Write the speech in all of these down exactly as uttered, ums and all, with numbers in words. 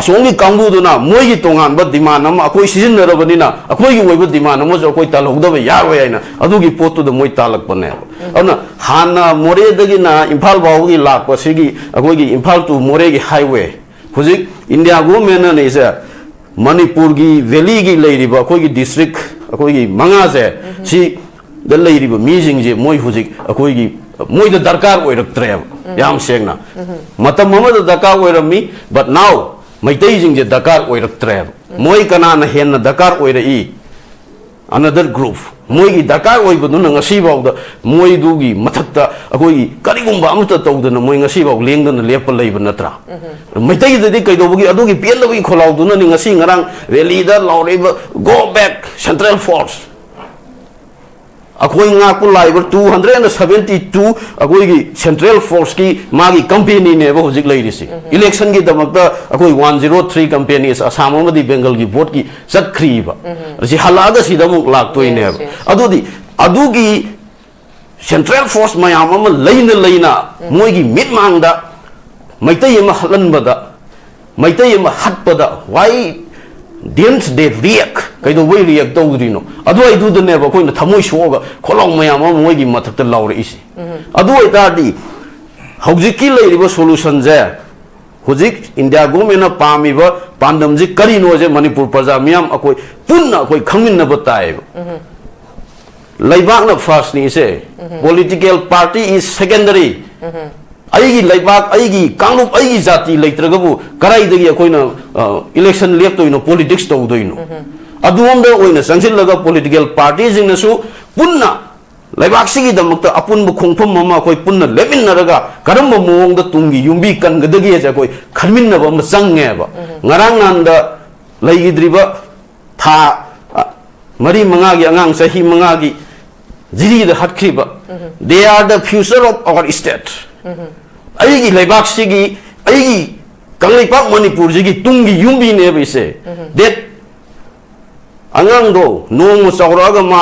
ꯁꯣꯝꯒꯤ ꯀꯥꯡꯕꯨꯗꯨꯅ ꯃꯣꯏꯒꯤ ꯇꯣꯉꯥꯟꯕ demand ꯑꯃ ꯑꯩꯈꯣꯏ ꯁꯤꯖꯤꯟꯅꯔꯕꯅꯤꯅ, ꯑꯩꯈꯣꯏꯒꯤ ꯑꯣꯏꯕ demand ꯑꯃꯁꯨ ꯑꯩꯈꯣꯏ ꯇꯥꯜꯍꯧꯗꯕ ꯌꯥꯔꯣꯏ ꯍꯥꯏꯅ ꯑꯗꯨꯒꯤ ꯄꯣꯠꯇꯨꯗ ꯃꯣꯏ ꯇꯥꯜꯂꯛꯄꯅꯦꯕ꯫ ꯑꯗꯨꯅ ꯍꯥꯟꯅ ꯃꯣꯔꯦꯗꯒꯤꯅ ꯏꯝꯐꯥꯜ ꯐꯥꯎꯕꯒꯤ ꯂꯥꯛꯄ ꯁꯤꯒꯤ ꯑꯩꯈꯣꯏꯒꯤ ꯏꯝꯐꯥꯜ to ꯃꯣꯔꯦꯒꯤ highway, ꯍꯧꯖꯤꯛ India government ꯅꯅꯦ ꯏꯁꯦ, ꯃꯅꯤꯄꯨꯔꯒꯤ valley ꯒꯤ ꯂꯩꯔꯤꯕ ꯑꯩꯈꯣꯏꯒꯤ district ꯑꯩꯈꯣꯏꯒꯤ ꯃꯉꯥꯁꯦ, ꯁꯤꯗ ꯂꯩꯔꯤꯕ ꯃꯤꯁꯤꯡꯁꯦ ꯃꯣꯏ ꯍꯧꯖꯤꯛ ꯑꯩꯈꯣꯏꯒꯤ, ꯃꯣꯏꯗ ꯗꯔꯀꯥꯔ ꯑꯣꯏꯔꯛꯇ꯭ꯔꯦꯕ꯫ ꯌꯥꯝ ꯁꯦꯡꯅ, ꯃꯇꯝ ꯑꯃꯗ ꯗꯔꯀꯥꯔ ꯑꯣꯏꯔꯝꯃꯤ, but now ꯃꯩꯇꯩꯁꯤꯡꯁꯦ ꯗꯔꯀꯥꯔ ꯑꯣꯏꯔꯛꯇ꯭ꯔꯦꯕ꯫ ꯃꯣꯏ ꯀꯅꯥꯅ ꯍꯦꯟꯅ ꯗꯔꯀꯥꯔ ꯑꯣꯏꯔꯛꯏ? Another group꯫ ꯃꯣꯏꯒꯤ ꯗꯔꯀꯥꯔ ꯑꯣꯏꯕꯗꯨꯅ ꯉꯁꯤꯐꯥꯎꯗ ꯃꯣꯏꯗꯨꯒꯤ ꯃꯊꯛꯇ ꯑꯩꯈꯣꯏꯒꯤ ꯀꯔꯤꯒꯨꯝꯕ ꯑꯃꯠꯇ ꯇꯧꯗꯅ ꯃꯣꯏ ꯉꯁꯤꯐꯥꯎ ꯂꯦꯡꯗꯅ ꯂꯦꯞꯄ ꯂꯩꯕ ꯅꯠꯇ꯭ꯔꯥ? ꯃꯩꯇꯩꯗꯗꯤ ꯀꯩꯗꯧꯕꯒꯤ ꯑꯗꯨꯒꯤ ꯄꯦꯟꯗꯕꯒꯤ ꯈꯣꯜꯂꯥꯎꯗꯨꯅꯅꯤ ꯉꯁꯤ ꯉꯔꯥꯡ rally ꯗ ꯂꯥꯎꯔꯛꯏꯕ "Go back central force"꯫ ꯑꯩꯈꯣꯏ ꯉꯥꯛꯄ ꯂꯥꯛꯏꯕ two hundred and seventy two ꯑꯩꯈꯣꯏꯒꯤ central force ꯀꯤ ꯃꯥꯒꯤ company ꯅꯦꯕ ꯍꯧꯖꯤꯛ ꯂꯩꯔꯤꯁꯤ꯫ Election ꯒꯤꯗꯃꯛꯇ ꯑꯩꯈꯣꯏ one zero three companies Assam ꯑꯃꯗꯤ ꯕꯦꯡꯒꯜꯒꯤ vote ꯀꯤ ꯆꯠꯈ꯭ꯔꯤꯕ꯫ ꯑꯁꯤ ꯍꯜꯂꯛꯑꯒ ꯁꯤꯗ ꯑꯃꯨꯛ ꯂꯥꯛꯇꯣꯏꯅꯦꯕ꯫ Yes, yes꯫ ꯑꯗꯨꯗꯤ ꯑꯗꯨꯒꯤ central force ꯃꯌꯥꯝ ꯑꯃ ꯂꯩꯅ ꯂꯩꯅ ꯃꯣꯏꯒꯤ ꯃꯤꯠꯃꯥꯡꯗ ꯃꯩꯇꯩ ꯑꯃ ꯍꯠꯍꯟꯕꯗ, ꯃꯩꯇꯩ ꯑꯃ ꯍꯠꯄꯗ why didn't they react? ꯀꯩꯗꯧꯕꯩ react ꯇꯧꯗ꯭ꯔꯤꯅꯣ? ꯑꯗꯨꯋꯥꯏꯗꯨꯗꯅꯦꯕ ꯑꯩꯈꯣꯏꯅ ꯊꯃꯣꯏ ꯁꯣꯛꯑꯒ ꯈꯣꯜꯂꯥꯎ ꯃꯌꯥꯝ ꯑꯃ ꯃꯣꯏꯒꯤ ꯃꯊꯛꯇ ꯂꯥꯎꯔꯛꯏꯁꯦ꯫ ꯑꯗꯨ ꯑꯣꯏꯇꯥꯔꯗꯤ ꯍꯧꯖꯤꯛꯀꯤ ꯂꯩꯔꯤꯕ solution ꯁꯦ, ꯍꯧꯖꯤꯛ India government ꯅ ꯄꯥꯝꯃꯤꯕ ꯄꯥꯟꯗꯝꯁꯤ ꯀꯔꯤꯅꯣꯁꯦ ꯃꯅꯤꯄꯨꯔ ꯄ꯭ꯔꯖꯥ ꯃꯤꯌꯥꯝ ꯑꯩꯈꯣꯏ ꯄꯨꯟꯅ ꯑꯩꯈꯣꯏ ꯈꯪꯃꯤꯟꯅꯕ ꯇꯥꯏꯌꯦꯕ꯫ ꯂꯩꯕꯥꯛꯅ first ꯅꯤ ꯏꯁꯦ, political party is secondary꯫ ꯑꯩꯒꯤ ꯂꯩꯕꯥꯛ, ꯑꯩꯒꯤ ꯀꯥꯡꯂꯨꯞ, ꯑꯩꯒꯤ ꯖꯥꯇꯤ ꯂꯩꯇ꯭ꯔꯒꯕꯨ ꯀꯗꯥꯏꯗꯒꯤ ꯑꯩꯈꯣꯏꯅ, ꯑ, election ꯂꯦꯞꯇꯣꯏꯅꯣ, politics ꯇꯧꯗꯣꯏꯅꯣ? ꯑꯗꯣꯝꯗ ꯑꯣꯏꯅ ꯆꯪꯁꯤꯜꯂꯒ political party ꯁꯤꯡꯅꯁꯨ ꯄꯨꯟꯅ ꯂꯩꯕꯥꯛꯁꯤꯒꯤꯗꯃꯛꯇ ꯑꯄꯨꯟꯕ ꯈꯣꯡꯐꯝ ꯑꯃ ꯑꯩꯈꯣꯏ ꯄꯨꯟꯅ ꯂꯦꯞꯃꯤꯟꯅꯔꯒ ꯀꯔꯝꯕ ꯃꯑꯣꯡꯗ ꯇꯨꯡꯒꯤ ꯌꯨꯝꯕꯤ ꯀꯟꯒꯗꯒꯦꯁꯦ ꯑꯩꯈꯣꯏ ꯈꯟꯃꯤꯟꯅꯕ ꯑꯃ ꯆꯪꯉꯦꯕ꯫ ꯉꯔꯥꯡ ꯅꯍꯥꯟꯗ ꯂꯩꯈꯤꯗ꯭ꯔꯤꯕ ꯊꯥ, ꯑ, ꯃꯔꯤ ꯃꯉꯥꯒꯤ ꯑꯉꯥꯡ ꯆꯍꯤ ꯃꯉꯥꯒꯤ ꯖꯤꯔꯤꯗ ꯍꯥꯠꯈ꯭ꯔꯤꯕ, they are the future of our state꯫ ꯑꯩꯒꯤ ꯂꯩꯕꯥꯛꯁꯤꯒꯤ, ꯑꯩꯒꯤ ꯀꯪꯂꯩꯄꯥꯛ ꯃꯅꯤꯄꯨꯔꯁꯤꯒꯤ ꯇꯨꯡꯒꯤ ꯌꯨꯝꯕꯤꯅꯦꯕ ꯏꯁꯦ꯫ That ꯑꯉꯥꯡꯗꯣ ꯅꯣꯡꯃ ꯆꯥꯎꯔꯛꯑꯒ ꯃꯥ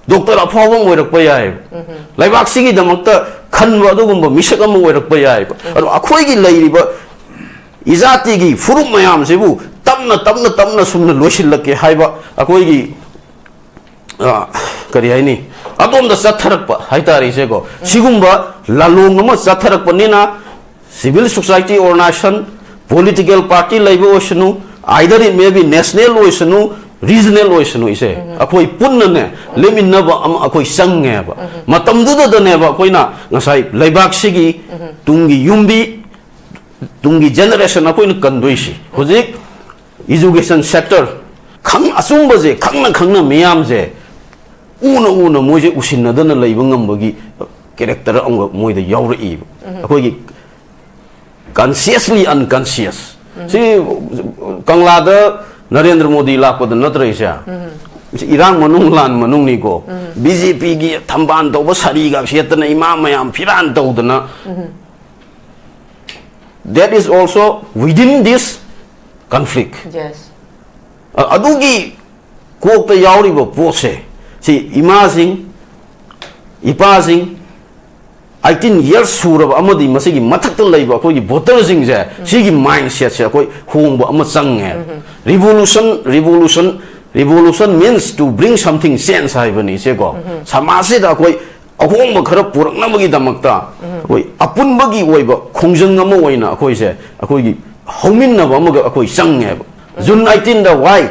doctor ꯑꯐꯥꯎꯕ ꯑꯃ ꯑꯣꯏꯔꯛꯄ ꯌꯥꯏꯑꯕ꯫ ꯂꯩꯕꯥꯛꯁꯤꯒꯤꯗꯃꯛꯇ ꯈꯟꯕ ꯑꯗꯨꯒꯨꯝꯕ ꯃꯤꯁꯛ ꯑꯃ ꯑꯣꯏꯔꯛꯄ ꯌꯥꯏꯑꯕ꯫ ꯑꯗꯣ ꯑꯩꯈꯣꯏꯒꯤ ꯂꯩꯔꯤꯕ ꯏꯖꯥꯇꯤꯒꯤ ꯐꯨꯔꯨꯞ ꯃꯌꯥꯝꯁꯤꯕꯨ ꯇꯞꯅ ꯇꯞꯅ ꯇꯞꯅ ꯁꯨꯝꯅ ꯂꯣꯏꯁꯤꯜꯂꯛꯀꯦ ꯍꯥꯏꯕ ꯑꯩꯈꯣꯏꯒꯤ, ꯑ, ꯀꯔꯤ ꯍꯥꯏꯅꯤ, ꯑꯗꯣꯝꯗ ꯆꯠꯊꯔꯛꯄ ꯍꯥꯏꯇꯥꯔꯦ ꯏꯆꯦꯀꯣ꯫ ꯁꯤꯒꯨꯝꯕ ꯂꯥꯂꯣꯡ ꯑꯃ ꯆꯠꯊꯔꯛꯄꯅꯤꯅ civil society organization, political party ꯂꯩꯕ ꯑꯣꯏꯁꯅꯨ, either it may be national ꯑꯣꯏꯁꯅꯨ, regional ꯑꯣꯏꯁꯅꯨ ꯏꯆꯦ, ꯑꯩꯈꯣꯏ ꯄꯨꯟꯅꯅꯦ ꯂꯦꯞꯃꯤꯟꯅꯕ ꯑꯃ ꯑꯩꯈꯣꯏ ꯆꯪꯉꯦꯕ꯫ ꯃꯇꯝꯗꯨꯗꯗꯅꯦꯕ ꯑꯩꯈꯣꯏꯅ ꯉꯁꯥꯏ ꯂꯩꯕꯥꯛꯁꯤꯒꯤ ꯇꯨꯡꯒꯤ ꯌꯨꯝꯕꯤ, ꯇꯨꯡꯒꯤ generation ꯑꯩꯈꯣꯏꯅ ꯀꯟꯗꯣꯏꯁꯤ꯫ ꯍꯧꯖꯤꯛ education sector, ꯈꯪ-, ꯑꯆꯨꯝꯕꯁꯦ ꯈꯪꯅ ꯈꯪꯅ ꯃꯤꯌꯥꯝꯁꯦ ꯎꯅ ꯎꯅ ꯃꯣꯏꯁꯦ ꯎꯁꯤꯟꯅꯗꯅ ꯂꯩꯕ ꯉꯝꯕꯒꯤ character ꯑꯃ ꯃꯣꯏꯗ ꯌꯥꯎꯔꯛꯏꯕ꯫ ꯑꯩꯈꯣꯏꯒꯤ consciously unconscious꯫ ꯁꯤ ꯀꯪꯂꯥꯗ ꯅꯔꯦꯟꯗ꯭ꯔ ꯃꯣꯗꯤ ꯂꯥꯛꯄꯗ ꯅꯠꯇ꯭ꯔ ꯏꯆꯦ? ꯁꯤ ꯏꯔꯥꯡ ꯃꯅꯨꯡ, ꯂꯥꯟ ꯃꯅꯨꯡꯅꯤꯀꯣ꯫ ꯕꯤ ꯖꯦ ꯄꯤꯒꯤ ꯊꯝꯕꯥꯜ ꯇꯧꯕ ꯁꯥꯔꯤꯒ ꯁꯦꯠꯇꯅ ꯏꯃꯥ ꯃꯌꯥꯝ ꯐꯤꯔꯥꯟ ꯇꯧꯗꯅ, that is also within this conflict꯫ Yes. ꯑ-, ꯑꯗꯨꯒꯤ ꯀꯣꯛꯇ ꯌꯥꯎꯔꯤꯕ ꯄꯣꯠꯁꯦ, ꯁꯤ ꯏꯃꯥꯁꯤꯡ, ꯏꯄꯥꯁꯤꯡ, eighteen years ꯁꯨꯔꯕ ꯑꯃꯗꯤ ꯃꯁꯤꯒꯤ ꯃꯊꯛꯇ ꯂꯩꯕ ꯑꯩꯈꯣꯏꯒꯤ voterꯁꯤꯡꯁꯦ, ꯁꯤꯒꯤ mindsetꯁꯦ ꯑꯩꯈꯣꯏ ꯍꯣꯡꯕ ꯑꯃ ꯆꯪꯉꯦ꯫ Revolution, revolution, revolution means to bring something change ꯍꯥꯏꯕꯅꯤ ꯏꯆꯦꯀꯣ꯫ ꯁꯃꯥꯖꯁꯤꯗ ꯑꯩꯈꯣꯏ ꯑꯍꯣꯡꯕ ꯈꯔ ꯄꯨꯔꯛꯅꯕꯒꯤꯗꯃꯛꯇ ꯑꯩꯈꯣꯏ ꯑꯄꯨꯟꯕꯒꯤ ꯑꯣꯏꯕ ꯈꯣꯡꯖꯪ ꯑꯃ ꯑꯣꯏꯅ ꯑꯩꯈꯣꯏꯁꯦ ꯑꯩꯈꯣꯏꯒꯤ ꯍꯧꯃꯤꯟꯅꯕ ꯑꯃꯒ ꯑꯩꯈꯣꯏ ꯆꯪꯉꯦꯕ꯫ June eighteenꯗ why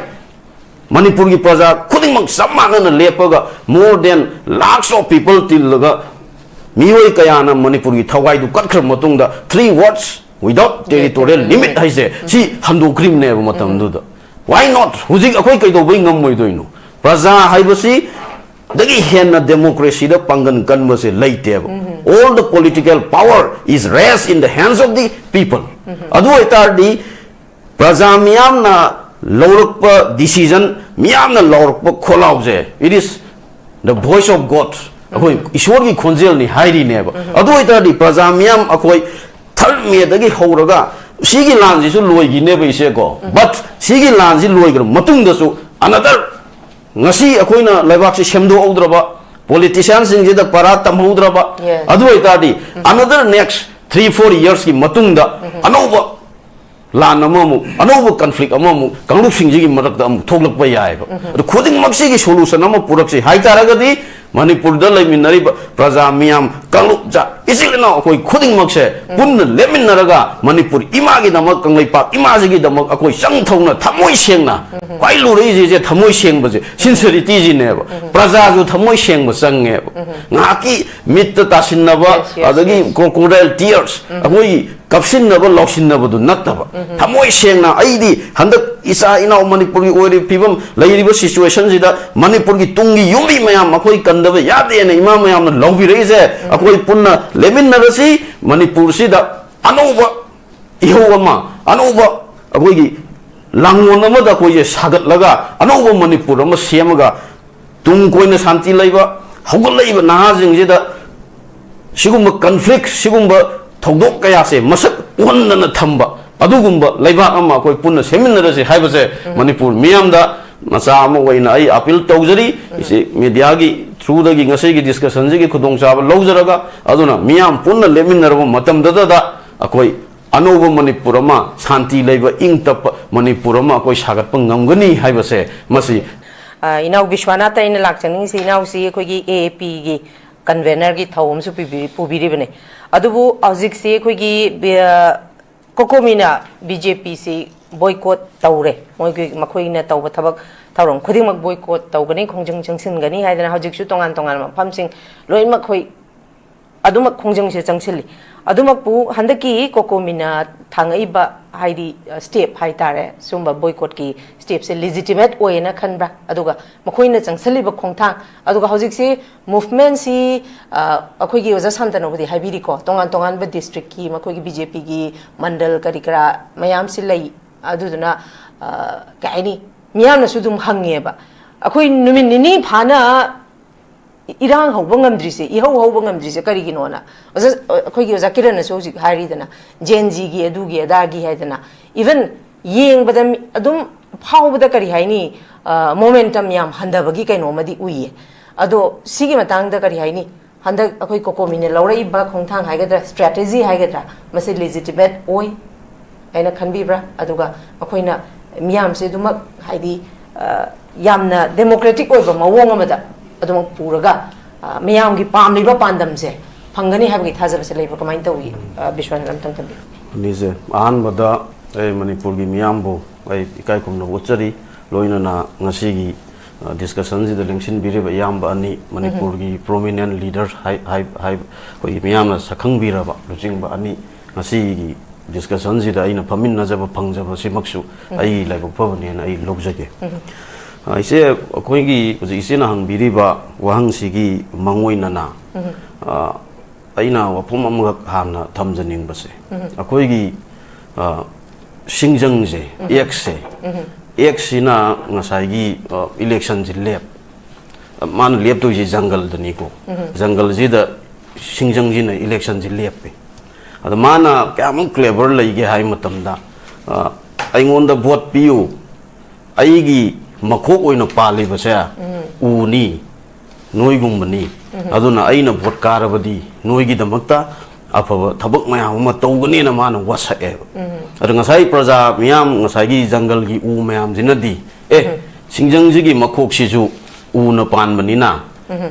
ꯃꯅꯤꯄꯨꯔꯒꯤ ꯄ꯭ꯔꯖꯥ ꯈꯨꯗꯤꯡꯃꯛ ꯆꯞ ꯃꯥꯟꯅꯅ ꯂꯦꯞꯄꯒ more than lakhs of people ꯇꯤꯜꯂꯒ ꯃꯤꯑꯣꯏ ꯀꯌꯥꯅ ꯃꯅꯤꯄꯨꯔꯒꯤ ꯊꯋꯥꯏꯗꯨ ꯀꯠꯈ꯭ꯔꯕ ꯃꯇꯨꯡꯗ three words without territorial limit ꯍꯥꯏꯁꯦ ꯁꯤ ꯍꯟꯗꯣꯛꯈ꯭ꯔꯤꯕꯅꯦꯕ ꯃꯇꯝꯗꯨꯗ꯫ Why not? ꯍꯧꯖꯤꯛ ꯑꯩꯈꯣꯏ ꯀꯩꯗꯧꯕꯩ ꯉꯝꯃꯣꯏꯗꯣꯏꯅꯣ? ꯄ꯭ꯔꯖꯥ ꯍꯥꯏꯕꯁꯤ ꯗꯒꯤ ꯍꯦꯟꯅ democracyꯗ ꯄꯥꯡꯒꯟ ꯀꯟꯕꯁꯦ ꯂꯩꯇꯦꯕ꯫ All the political power is rest in the hands of the people꯫ ꯑꯗꯨ ꯑꯣꯏꯇꯥꯔꯗꯤ ꯄ꯭ꯔꯖꯥ ꯃꯤꯌꯥꯝꯅ ꯂꯧꯔꯛꯄ decision, ꯃꯤꯌꯥꯝꯅ ꯂꯧꯔꯛꯄ ꯈꯣꯜꯂꯥꯎꯁꯦ, it is the voice of God, ꯑꯩꯈꯣꯏ ꯏꯁꯣꯔꯒꯤ ꯈꯣꯟꯖꯦꯜꯅꯤ ꯍꯥꯏꯔꯤꯅꯦꯕ꯫ ꯑꯗꯨ ꯑꯣꯏꯇꯥꯔꯗꯤ ꯄ꯭ꯔꯖꯥ ꯃꯤꯌꯥꯝ ꯑꯩꯈꯣꯏ third Mayꯗꯒꯤ ꯍꯧꯔꯒ ꯁꯤꯒꯤ ꯂꯥꯟꯁꯤꯁꯨ ꯂꯣꯏꯈꯤꯅꯦꯕ ꯏꯆꯦꯀꯣ꯫ But ꯁꯤꯒꯤ ꯂꯥꯟꯁꯤ ꯂꯣꯏꯈ꯭ꯔ ꯃꯇꯨꯡꯗꯁꯨ another ꯉꯁꯤ ꯑꯩꯈꯣꯏꯅ ꯂꯩꯕꯥꯛꯁꯤ ꯁꯦꯝꯗꯣꯛꯍꯧꯗ꯭ꯔꯕ, politicianꯁꯤꯡꯁꯤꯗ ꯄꯔꯥ ꯇꯝꯍꯧꯗ꯭ꯔꯕ, Yes. ꯑꯗꯨ ꯑꯣꯏꯇꯥꯔꯗꯤ another next three four yearsꯀꯤ ꯃꯇꯨꯡꯗ ꯑꯅꯧꯕ ꯂꯥꯟ ꯑꯃꯃꯨꯛ, ꯑꯅꯧꯕ ꯀꯟꯐ꯭ꯂꯤꯛ ꯑꯃꯃꯨꯛ ꯀꯥꯡꯂꯨꯞꯁꯤꯡꯁꯤꯒꯤ ꯃꯔꯛꯇ ꯑꯃꯨꯛ ꯊꯣꯛꯂꯛꯄ ꯌꯥꯏꯑꯕ꯫ ꯑꯗꯨ ꯈꯨꯗꯤꯡꯃꯛꯁꯤꯒꯤ ꯁꯣꯂꯨꯁꯟ ꯑꯃ ꯄꯨꯔꯛꯁꯤ ꯍꯥꯏꯇꯥꯔꯒꯗꯤ, ꯃꯅꯤꯄꯨꯔꯗ ꯂꯩꯃꯤꯟꯅꯔꯤꯕ ꯄ꯭ꯔꯖꯥ ꯃꯤꯌꯥꯝ, ꯀꯥꯡꯂꯨꯞ, ꯖꯥꯠ, ꯏꯆꯤꯜ ꯏꯅꯥꯎ ꯑꯩꯈꯣꯏ ꯈꯨꯗꯤꯡꯃꯛꯁꯦ ꯄꯨꯟꯅ ꯂꯦꯞꯃꯤꯟꯅꯔꯒ ꯃꯅꯤꯄꯨꯔ ꯏꯃꯥꯒꯤꯗꯃꯛ, ꯀꯪꯂꯩꯄꯥꯛ ꯏꯃꯥꯁꯤꯒꯤꯗꯃꯛ ꯑꯩꯈꯣꯏ ꯆꯪ ꯊꯧꯅ, ꯊꯃꯣꯏ ꯁꯦꯡꯅ, ꯈ꯭ꯋꯥꯏ ꯂꯨꯔꯛꯏꯁꯦ ꯊꯃꯣꯏ ꯁꯦꯡꯕꯁꯦ, ꯁꯤꯟꯁꯔꯤꯇꯤꯁꯤꯅꯦꯕ꯫ ꯄ꯭ꯔꯖꯥꯁꯨ ꯊꯃꯣꯏ ꯁꯦꯡꯕ ꯆꯪꯉꯦꯕ꯫ ꯉꯥꯏꯍꯥꯛꯀꯤ ꯃꯤꯠꯇ ꯇꯥꯁꯤꯟꯅꯕ, Yes, yes, ꯑꯗꯒꯤ yes. Crocodile tears, ꯑꯩꯈꯣꯏꯒꯤ ꯀꯞꯁꯤꯟꯅꯕ, ꯂꯥꯎꯁꯤꯟꯅꯕꯗꯨ ꯅꯠꯇꯕ, ꯊꯃꯣꯏ ꯁꯦꯡꯅ, ꯑꯩꯗꯤ ꯍꯟꯗꯛ ꯏꯆꯥ ꯏꯅꯥꯎ ꯃꯅꯤꯄꯨꯔꯒꯤ ꯑꯣꯏꯔꯤꯕ ꯐꯤꯕꯝ, ꯂꯩꯔꯤꯕ ꯁꯤꯆꯨꯋꯦꯁꯟꯁꯤꯗ ꯃꯅꯤꯄꯨꯔꯒꯤ ꯇꯨꯡꯒꯤ ꯌꯨꯝꯕꯤ ꯃꯌꯥꯝ ꯑꯩꯈꯣꯏ ꯀꯟꯗꯕ ꯌꯥꯗꯦꯅ ꯏꯃꯥ ꯃꯌꯥꯝꯅ ꯂꯧꯕꯤꯔꯛꯏꯁꯦ, ꯑꯩꯈꯣꯏ ꯄꯨꯟꯅ ꯂꯦꯞꯃꯤꯟꯅꯔꯁꯤ꯫ ꯃꯅꯤꯄꯨꯔꯁꯤꯗ ꯑꯅꯧꯕ ꯏꯍꯧ ꯑꯃ, ꯑꯅꯧꯕ ꯑꯩꯈꯣꯏꯒꯤ ꯂꯥꯡꯂꯣꯟ ꯑꯃꯗ ꯑꯩꯈꯣꯏꯁꯦ ꯁꯥꯒꯠꯂꯒ ꯑꯅꯧꯕ ꯃꯅꯤꯄꯨꯔ ꯑꯃ ꯁꯦꯝꯃꯒ ꯇꯨꯡ ꯀꯣꯏꯅ ꯁꯥꯟꯇꯤ ꯂꯩꯕ, ꯍꯧꯒꯠꯂꯛꯏꯕ ꯅꯍꯥꯁꯤꯡꯁꯤꯗ ꯁꯤꯒꯨꯝꯕ ꯀꯟꯐ꯭ꯂꯤꯛ, ꯁꯤꯒꯨꯝꯕ ꯊꯧꯗꯣꯛ ꯀꯌꯥꯁꯦ ꯃꯁꯛ ꯎꯍꯟꯗꯅ ꯊꯝꯕ, ꯑꯗꯨꯒꯨꯝꯕ ꯂꯩꯕꯥꯛ ꯑꯃ ꯑꯩꯈꯣꯏ ꯄꯨꯟꯅ ꯁꯦꯝꯃꯤꯟꯅꯔꯁꯤ ꯍꯥꯏꯕꯁꯦ ꯃꯅꯤꯄꯨꯔ ꯃꯤꯌꯥꯝꯗ ꯃꯆꯥ ꯑꯃ ꯑꯣꯏꯅ ꯑꯩ ꯑꯄꯤꯜ ꯇꯧꯖꯔꯤ꯫ ꯏꯆꯦ, ꯃꯦꯗꯤꯌꯥꯒꯤ ꯊ꯭ꯔꯨꯗꯒꯤ ꯉꯁꯤꯒꯤ ꯗꯤꯁꯀꯁꯟꯁꯤꯒꯤ ꯈꯨꯗꯣꯡꯆꯥꯕ ꯂꯧꯖꯔꯒ, ꯑꯗꯨꯅ ꯃꯤꯌꯥꯝ ꯄꯨꯟꯅ ꯂꯦꯞꯃꯤꯟꯅꯔꯕ ꯃꯇꯝꯗꯨꯗ ꯑꯩꯈꯣꯏ ꯑꯅꯧꯕ ꯃꯅꯤꯄꯨꯔ ꯑꯃ, ꯁꯥꯟꯇꯤ ꯂꯩꯕ, ꯏꯪ ꯇꯞꯄ ꯃꯅꯤꯄꯨꯔ ꯑꯃ ꯑꯩꯈꯣꯏ ꯁꯥꯒꯠꯄ ꯉꯝꯒꯅꯤ ꯍꯥꯏꯕꯁꯦ ꯃꯁꯤ꯫ ꯑ, ꯏꯅꯥꯎ ꯕꯤꯁ꯭ꯋꯥꯅꯥꯊ, ꯑꯩꯅ ꯂꯥꯛꯆꯅꯤꯡꯉꯤꯁꯤ, ꯏꯅꯥꯎꯁꯤ ꯑꯩꯈꯣꯏꯒꯤ A A P ꯒꯤ ꯀꯟꯚꯦꯅꯔꯒꯤ ꯊꯧ ꯑꯃꯁꯨ ꯄꯤꯕꯤ-, ꯄꯨꯕꯤꯔꯤꯕꯅꯤ꯫ ꯑꯗꯨꯕꯨ ꯍꯧꯖꯤꯛꯁꯤ ꯑꯩꯈꯣꯏꯒꯤ ꯕꯤ-, ꯑ, ꯀꯣꯀꯣꯃꯤꯅ B J P ꯁꯤ ꯕꯣꯏꯀꯣꯠ ꯇꯧꯔꯦ꯫ ꯃꯣꯏꯒꯤ, ꯃꯈꯣꯏꯅ ꯇꯧꯕ ꯊꯕꯛ ꯊꯧꯔꯝ ꯈꯨꯗꯤꯡꯃꯛ ꯕꯣꯏꯀꯣꯠ ꯇꯧꯒꯅꯤ, ꯈꯣꯡꯖꯪ ꯆꯪꯁꯤꯟꯒꯅꯤ ꯍꯥꯏꯗꯅ ꯍꯧꯖꯤꯛꯁꯨ ꯇꯣꯉꯥꯟ ꯇꯣꯉꯥꯟꯕ ꯃꯐꯝꯁꯤꯡ ꯂꯣꯏꯅꯃꯛ ꯑꯩꯈꯣꯏ ꯑꯗꯨꯃꯛ ꯈꯣꯡꯖꯪꯁꯦ ꯆꯪꯁꯤꯜꯂꯤ꯫ ꯑꯗꯨꯃꯛꯄꯨ ꯍꯟꯗꯛꯀꯤ ꯀꯣꯀꯣꯃꯤꯅ ꯊꯥꯡꯉꯛꯏꯕ, ꯍꯥꯏꯗꯤ, ꯑ, ꯁ꯭ꯇꯦꯞ ꯍꯥꯏꯇꯥꯔꯦ, ꯁꯨꯝꯕ ꯕꯣꯏꯀꯣꯠꯀꯤ ꯁ꯭ꯇꯦꯞꯁꯦ ꯂꯤꯖꯤꯇꯤꯃꯦꯠ ꯑꯣꯏꯌꯦꯅ ꯈꯟꯕ꯭ꯔꯥ? ꯑꯗꯨꯒ ꯃꯈꯣꯏꯅ ꯆꯪꯁꯤꯜꯂꯤꯕ ꯈꯣꯡꯊꯥꯡ, ꯑꯗꯨꯒ ꯍꯧꯖꯤꯛꯁꯤ ꯃꯨꯚꯃꯦꯟꯁꯤ, ꯑ, ꯑꯩꯈꯣꯏꯒꯤ ꯑꯣꯖꯥ ꯁꯥꯟꯇꯅꯕꯨꯗꯤ ꯍꯥꯏꯕꯤꯔꯤꯀꯣ, ꯇꯣꯉꯥꯟ ꯇꯣꯉꯥꯟꯕ ꯗꯤꯁꯇ꯭ꯔꯤꯛꯀꯤ ꯃꯈꯣꯏꯒꯤ B J P ꯒꯤ ꯃꯟꯗꯜ ꯀꯔꯤ ꯀꯔꯥ ꯃꯌꯥꯝꯁꯤ ꯂꯩ꯫ ꯑꯗꯨꯗꯨꯅ, ꯑ, ꯀꯩ ꯍꯥꯏꯅꯤ, ꯃꯤꯌꯥꯝꯅꯁꯨ ꯑꯗꯨꯝ ꯍꯪꯉꯦꯕ, ꯑꯩꯈꯣꯏ ꯅꯨꯃꯤꯠ ꯅꯤꯅꯤ ꯐꯥꯅ ꯏꯔꯥꯡ ꯍꯧꯕ ꯉꯝꯗ꯭ꯔꯤꯁꯦ, ꯏꯍꯧ ꯍꯧꯕ ꯉꯝꯗ꯭ꯔꯤꯁꯦ ꯀꯔꯤꯒꯤꯅꯣꯅ꯫ ꯑꯣꯖꯥ, ꯑꯩꯈꯣꯏꯒꯤ ꯑꯣꯖꯥ ꯀꯤꯔꯟꯅꯁꯨ ꯍꯧꯖꯤꯛ ꯍꯥꯏꯔꯤꯗꯅ, Gen Z ꯒꯤ ꯑꯗꯨꯒꯤ ꯑꯗꯥꯒꯤ ꯍꯥꯏꯗꯅ, even ꯌꯦꯡꯕꯗ ꯃꯤ-, ꯑꯗꯨꯝ ꯐꯥꯎꯕꯗ ꯀꯔꯤ ꯍꯥꯏꯅꯤ, ꯑ, momentum ꯌꯥꯝ ꯍꯟꯊꯕꯒꯤ ꯀꯩꯅꯣ ꯑꯃꯗꯤ ꯎꯏꯌꯦ꯫ ꯑꯗꯣ ꯁꯤꯒꯤ ꯃꯇꯥꯡꯗ ꯀꯔꯤ ꯍꯥꯏꯅꯤ, ꯍꯟꯗꯛ ꯑꯩꯈꯣꯏ ꯀꯣꯀꯣꯃꯤꯅ ꯂꯧꯔꯛꯏꯕ ꯈꯣꯡꯊꯥꯡ ꯍꯥꯏꯒꯗ꯭ꯔꯥ, ꯁ꯭ꯇ꯭ꯔꯦꯇꯦꯖꯤ ꯍꯥꯏꯒꯗ꯭ꯔꯥ, ꯃꯁꯤ ꯂꯤꯖꯤꯇꯤꯃꯦꯠ ꯑꯣꯏ? ꯍꯥꯏꯅ ꯈꯟꯕꯤꯕ꯭ꯔꯥ? ꯑꯗꯨꯒ ꯑꯩꯈꯣꯏꯅ ꯃꯤꯌꯥꯝꯁꯦ ꯑꯗꯨꯃꯛ, ꯍꯥꯏꯗꯤ, ꯑ, ꯌꯥꯝꯅ democratic ꯑꯣꯏꯕ ꯃꯑꯣꯡ ꯑꯃꯗ ꯑꯗꯨꯃꯛ ꯄꯨꯔꯒ, ꯑ, ꯃꯤꯌꯥꯝꯒꯤ ꯄꯥꯝꯂꯤꯕ ꯄꯥꯟꯗꯝꯁꯦ ꯐꯪꯒꯅꯤ ꯍꯥꯏꯕꯒꯤ ꯊꯥꯖꯕꯁꯦ ꯂꯩꯕ꯭ꯔꯥ? ꯀꯃꯥꯏꯅ ꯇꯧꯏ? ꯑ, ꯕꯤꯁ꯭ꯋꯥꯅꯟ, ꯑꯝꯇꯪ ꯊꯝꯕꯤꯌꯨ꯫ ꯑꯅꯤꯁꯦ, ꯑꯍꯥꯟꯕꯗ ꯑꯩ ꯃꯅꯤꯄꯨꯔꯒꯤ ꯃꯤꯌꯥꯝꯕꯨ ꯑꯩ ꯏꯀꯥꯏ ꯈꯨꯝꯅꯕ ꯎꯠꯆꯔꯤ꯫ ꯂꯣꯏꯅꯅ ꯉꯁꯤꯒꯤ, ꯑ, discussionꯁꯤꯗ ꯂꯦꯡꯁꯤꯟꯕꯤꯔꯤꯕ ꯏꯌꯥꯝꯕ ꯑꯅꯤ, ꯃꯅꯤꯄꯨꯔꯒꯤ prominent leader ꯍꯥꯏ-, ꯍꯥꯏ-, ꯍꯥꯏ-, ꯑꯩꯈꯣꯏꯒꯤ ꯃꯤꯌꯥꯝꯅ ꯁꯛꯈꯪꯕꯤꯔꯕ ꯂꯨꯆꯤꯡꯕ ꯑꯅꯤ, ꯉꯁꯤꯒꯤ discussionꯁꯤꯗ ꯑꯩꯅ ꯐꯝꯃꯤꯟꯅꯖꯕ ꯐꯪꯖꯕꯁꯤꯃꯛꯁꯨ ꯑꯩꯒꯤ ꯂꯥꯏꯕꯛ ꯐꯕꯅꯦꯅ ꯑꯩ ꯂꯧꯖꯒꯦ꯫ ꯑ, ꯏꯆꯦ, ꯑꯩꯈꯣꯏꯒꯤ ꯍꯧꯖꯤꯛ ꯏꯆꯦꯅ ꯍꯪꯕꯤꯔꯤꯕ ꯋꯥꯍꯪꯁꯤꯒꯤ ꯃꯥꯡꯑꯣꯏꯅꯅ, ꯑ, ꯑꯩꯅ ꯋꯥꯐꯝ ꯑꯃꯈꯛ ꯍꯥꯟꯅ ꯊꯝꯖꯅꯤꯡꯕꯁꯦ, ꯑꯩꯈꯣꯏꯒꯤ, ꯑ, ꯁꯤꯡꯖꯪꯁꯦ, Xꯁꯦ, Xꯁꯤꯅ ꯉꯁꯥꯏꯒꯤ, ꯑ, electionꯁꯦ ꯂꯦꯞ-, ꯃꯥꯅ ꯂꯦꯞꯇꯣꯏꯁꯦ ꯖꯪꯒꯜꯗꯅꯤꯀꯣ꯫ ꯖꯪꯒꯜꯁꯤꯗ ꯁꯤꯡꯖꯪꯁꯤꯅ electionꯁꯤ ꯂꯦꯞꯄꯦ꯫ ꯑꯗꯣ ꯃꯥꯅ ꯀꯌꯥꯃꯨꯛ clever ꯂꯩꯒꯦ ꯍꯥꯏ ꯃꯇꯝꯗ, ꯑ, "ꯑꯩꯉꯣꯟꯗ vote ꯄꯤꯌꯨ, ꯑꯩꯒꯤ ꯃꯈꯣꯛ ꯑꯣꯏꯅ ꯄꯥꯜꯂꯤꯕꯁꯦ ꯎꯅꯤ, ꯅꯣꯏꯒꯨꯝꯕꯅꯤ, ꯑꯗꯨꯅ ꯑꯩꯅ vote ꯀꯥꯔꯕꯗꯤ ꯅꯣꯏꯒꯤꯗꯃꯛꯇ ꯑꯐꯕ ꯊꯕꯛ ꯃꯌꯥꯝ ꯑꯃ ꯇꯧꯒꯅꯤꯅ" ꯃꯥꯅ ꯋꯥꯁꯛꯑꯦꯕ꯫ ꯑꯗꯣ ꯉꯁꯥꯏ ꯄ꯭ꯔꯖꯥ ꯃꯤꯌꯥꯝ, ꯉꯁꯥꯏꯒꯤ ꯖꯪꯒꯜꯒꯤ ꯎ ꯃꯌꯥꯝꯁꯤꯅꯗꯤ, "ꯑꯦ, ꯁꯤꯡꯖꯪꯁꯤꯒꯤ ꯃꯈꯣꯛꯁꯤꯁꯨ ꯎꯅ ꯄꯥꯟꯕꯅꯤꯅ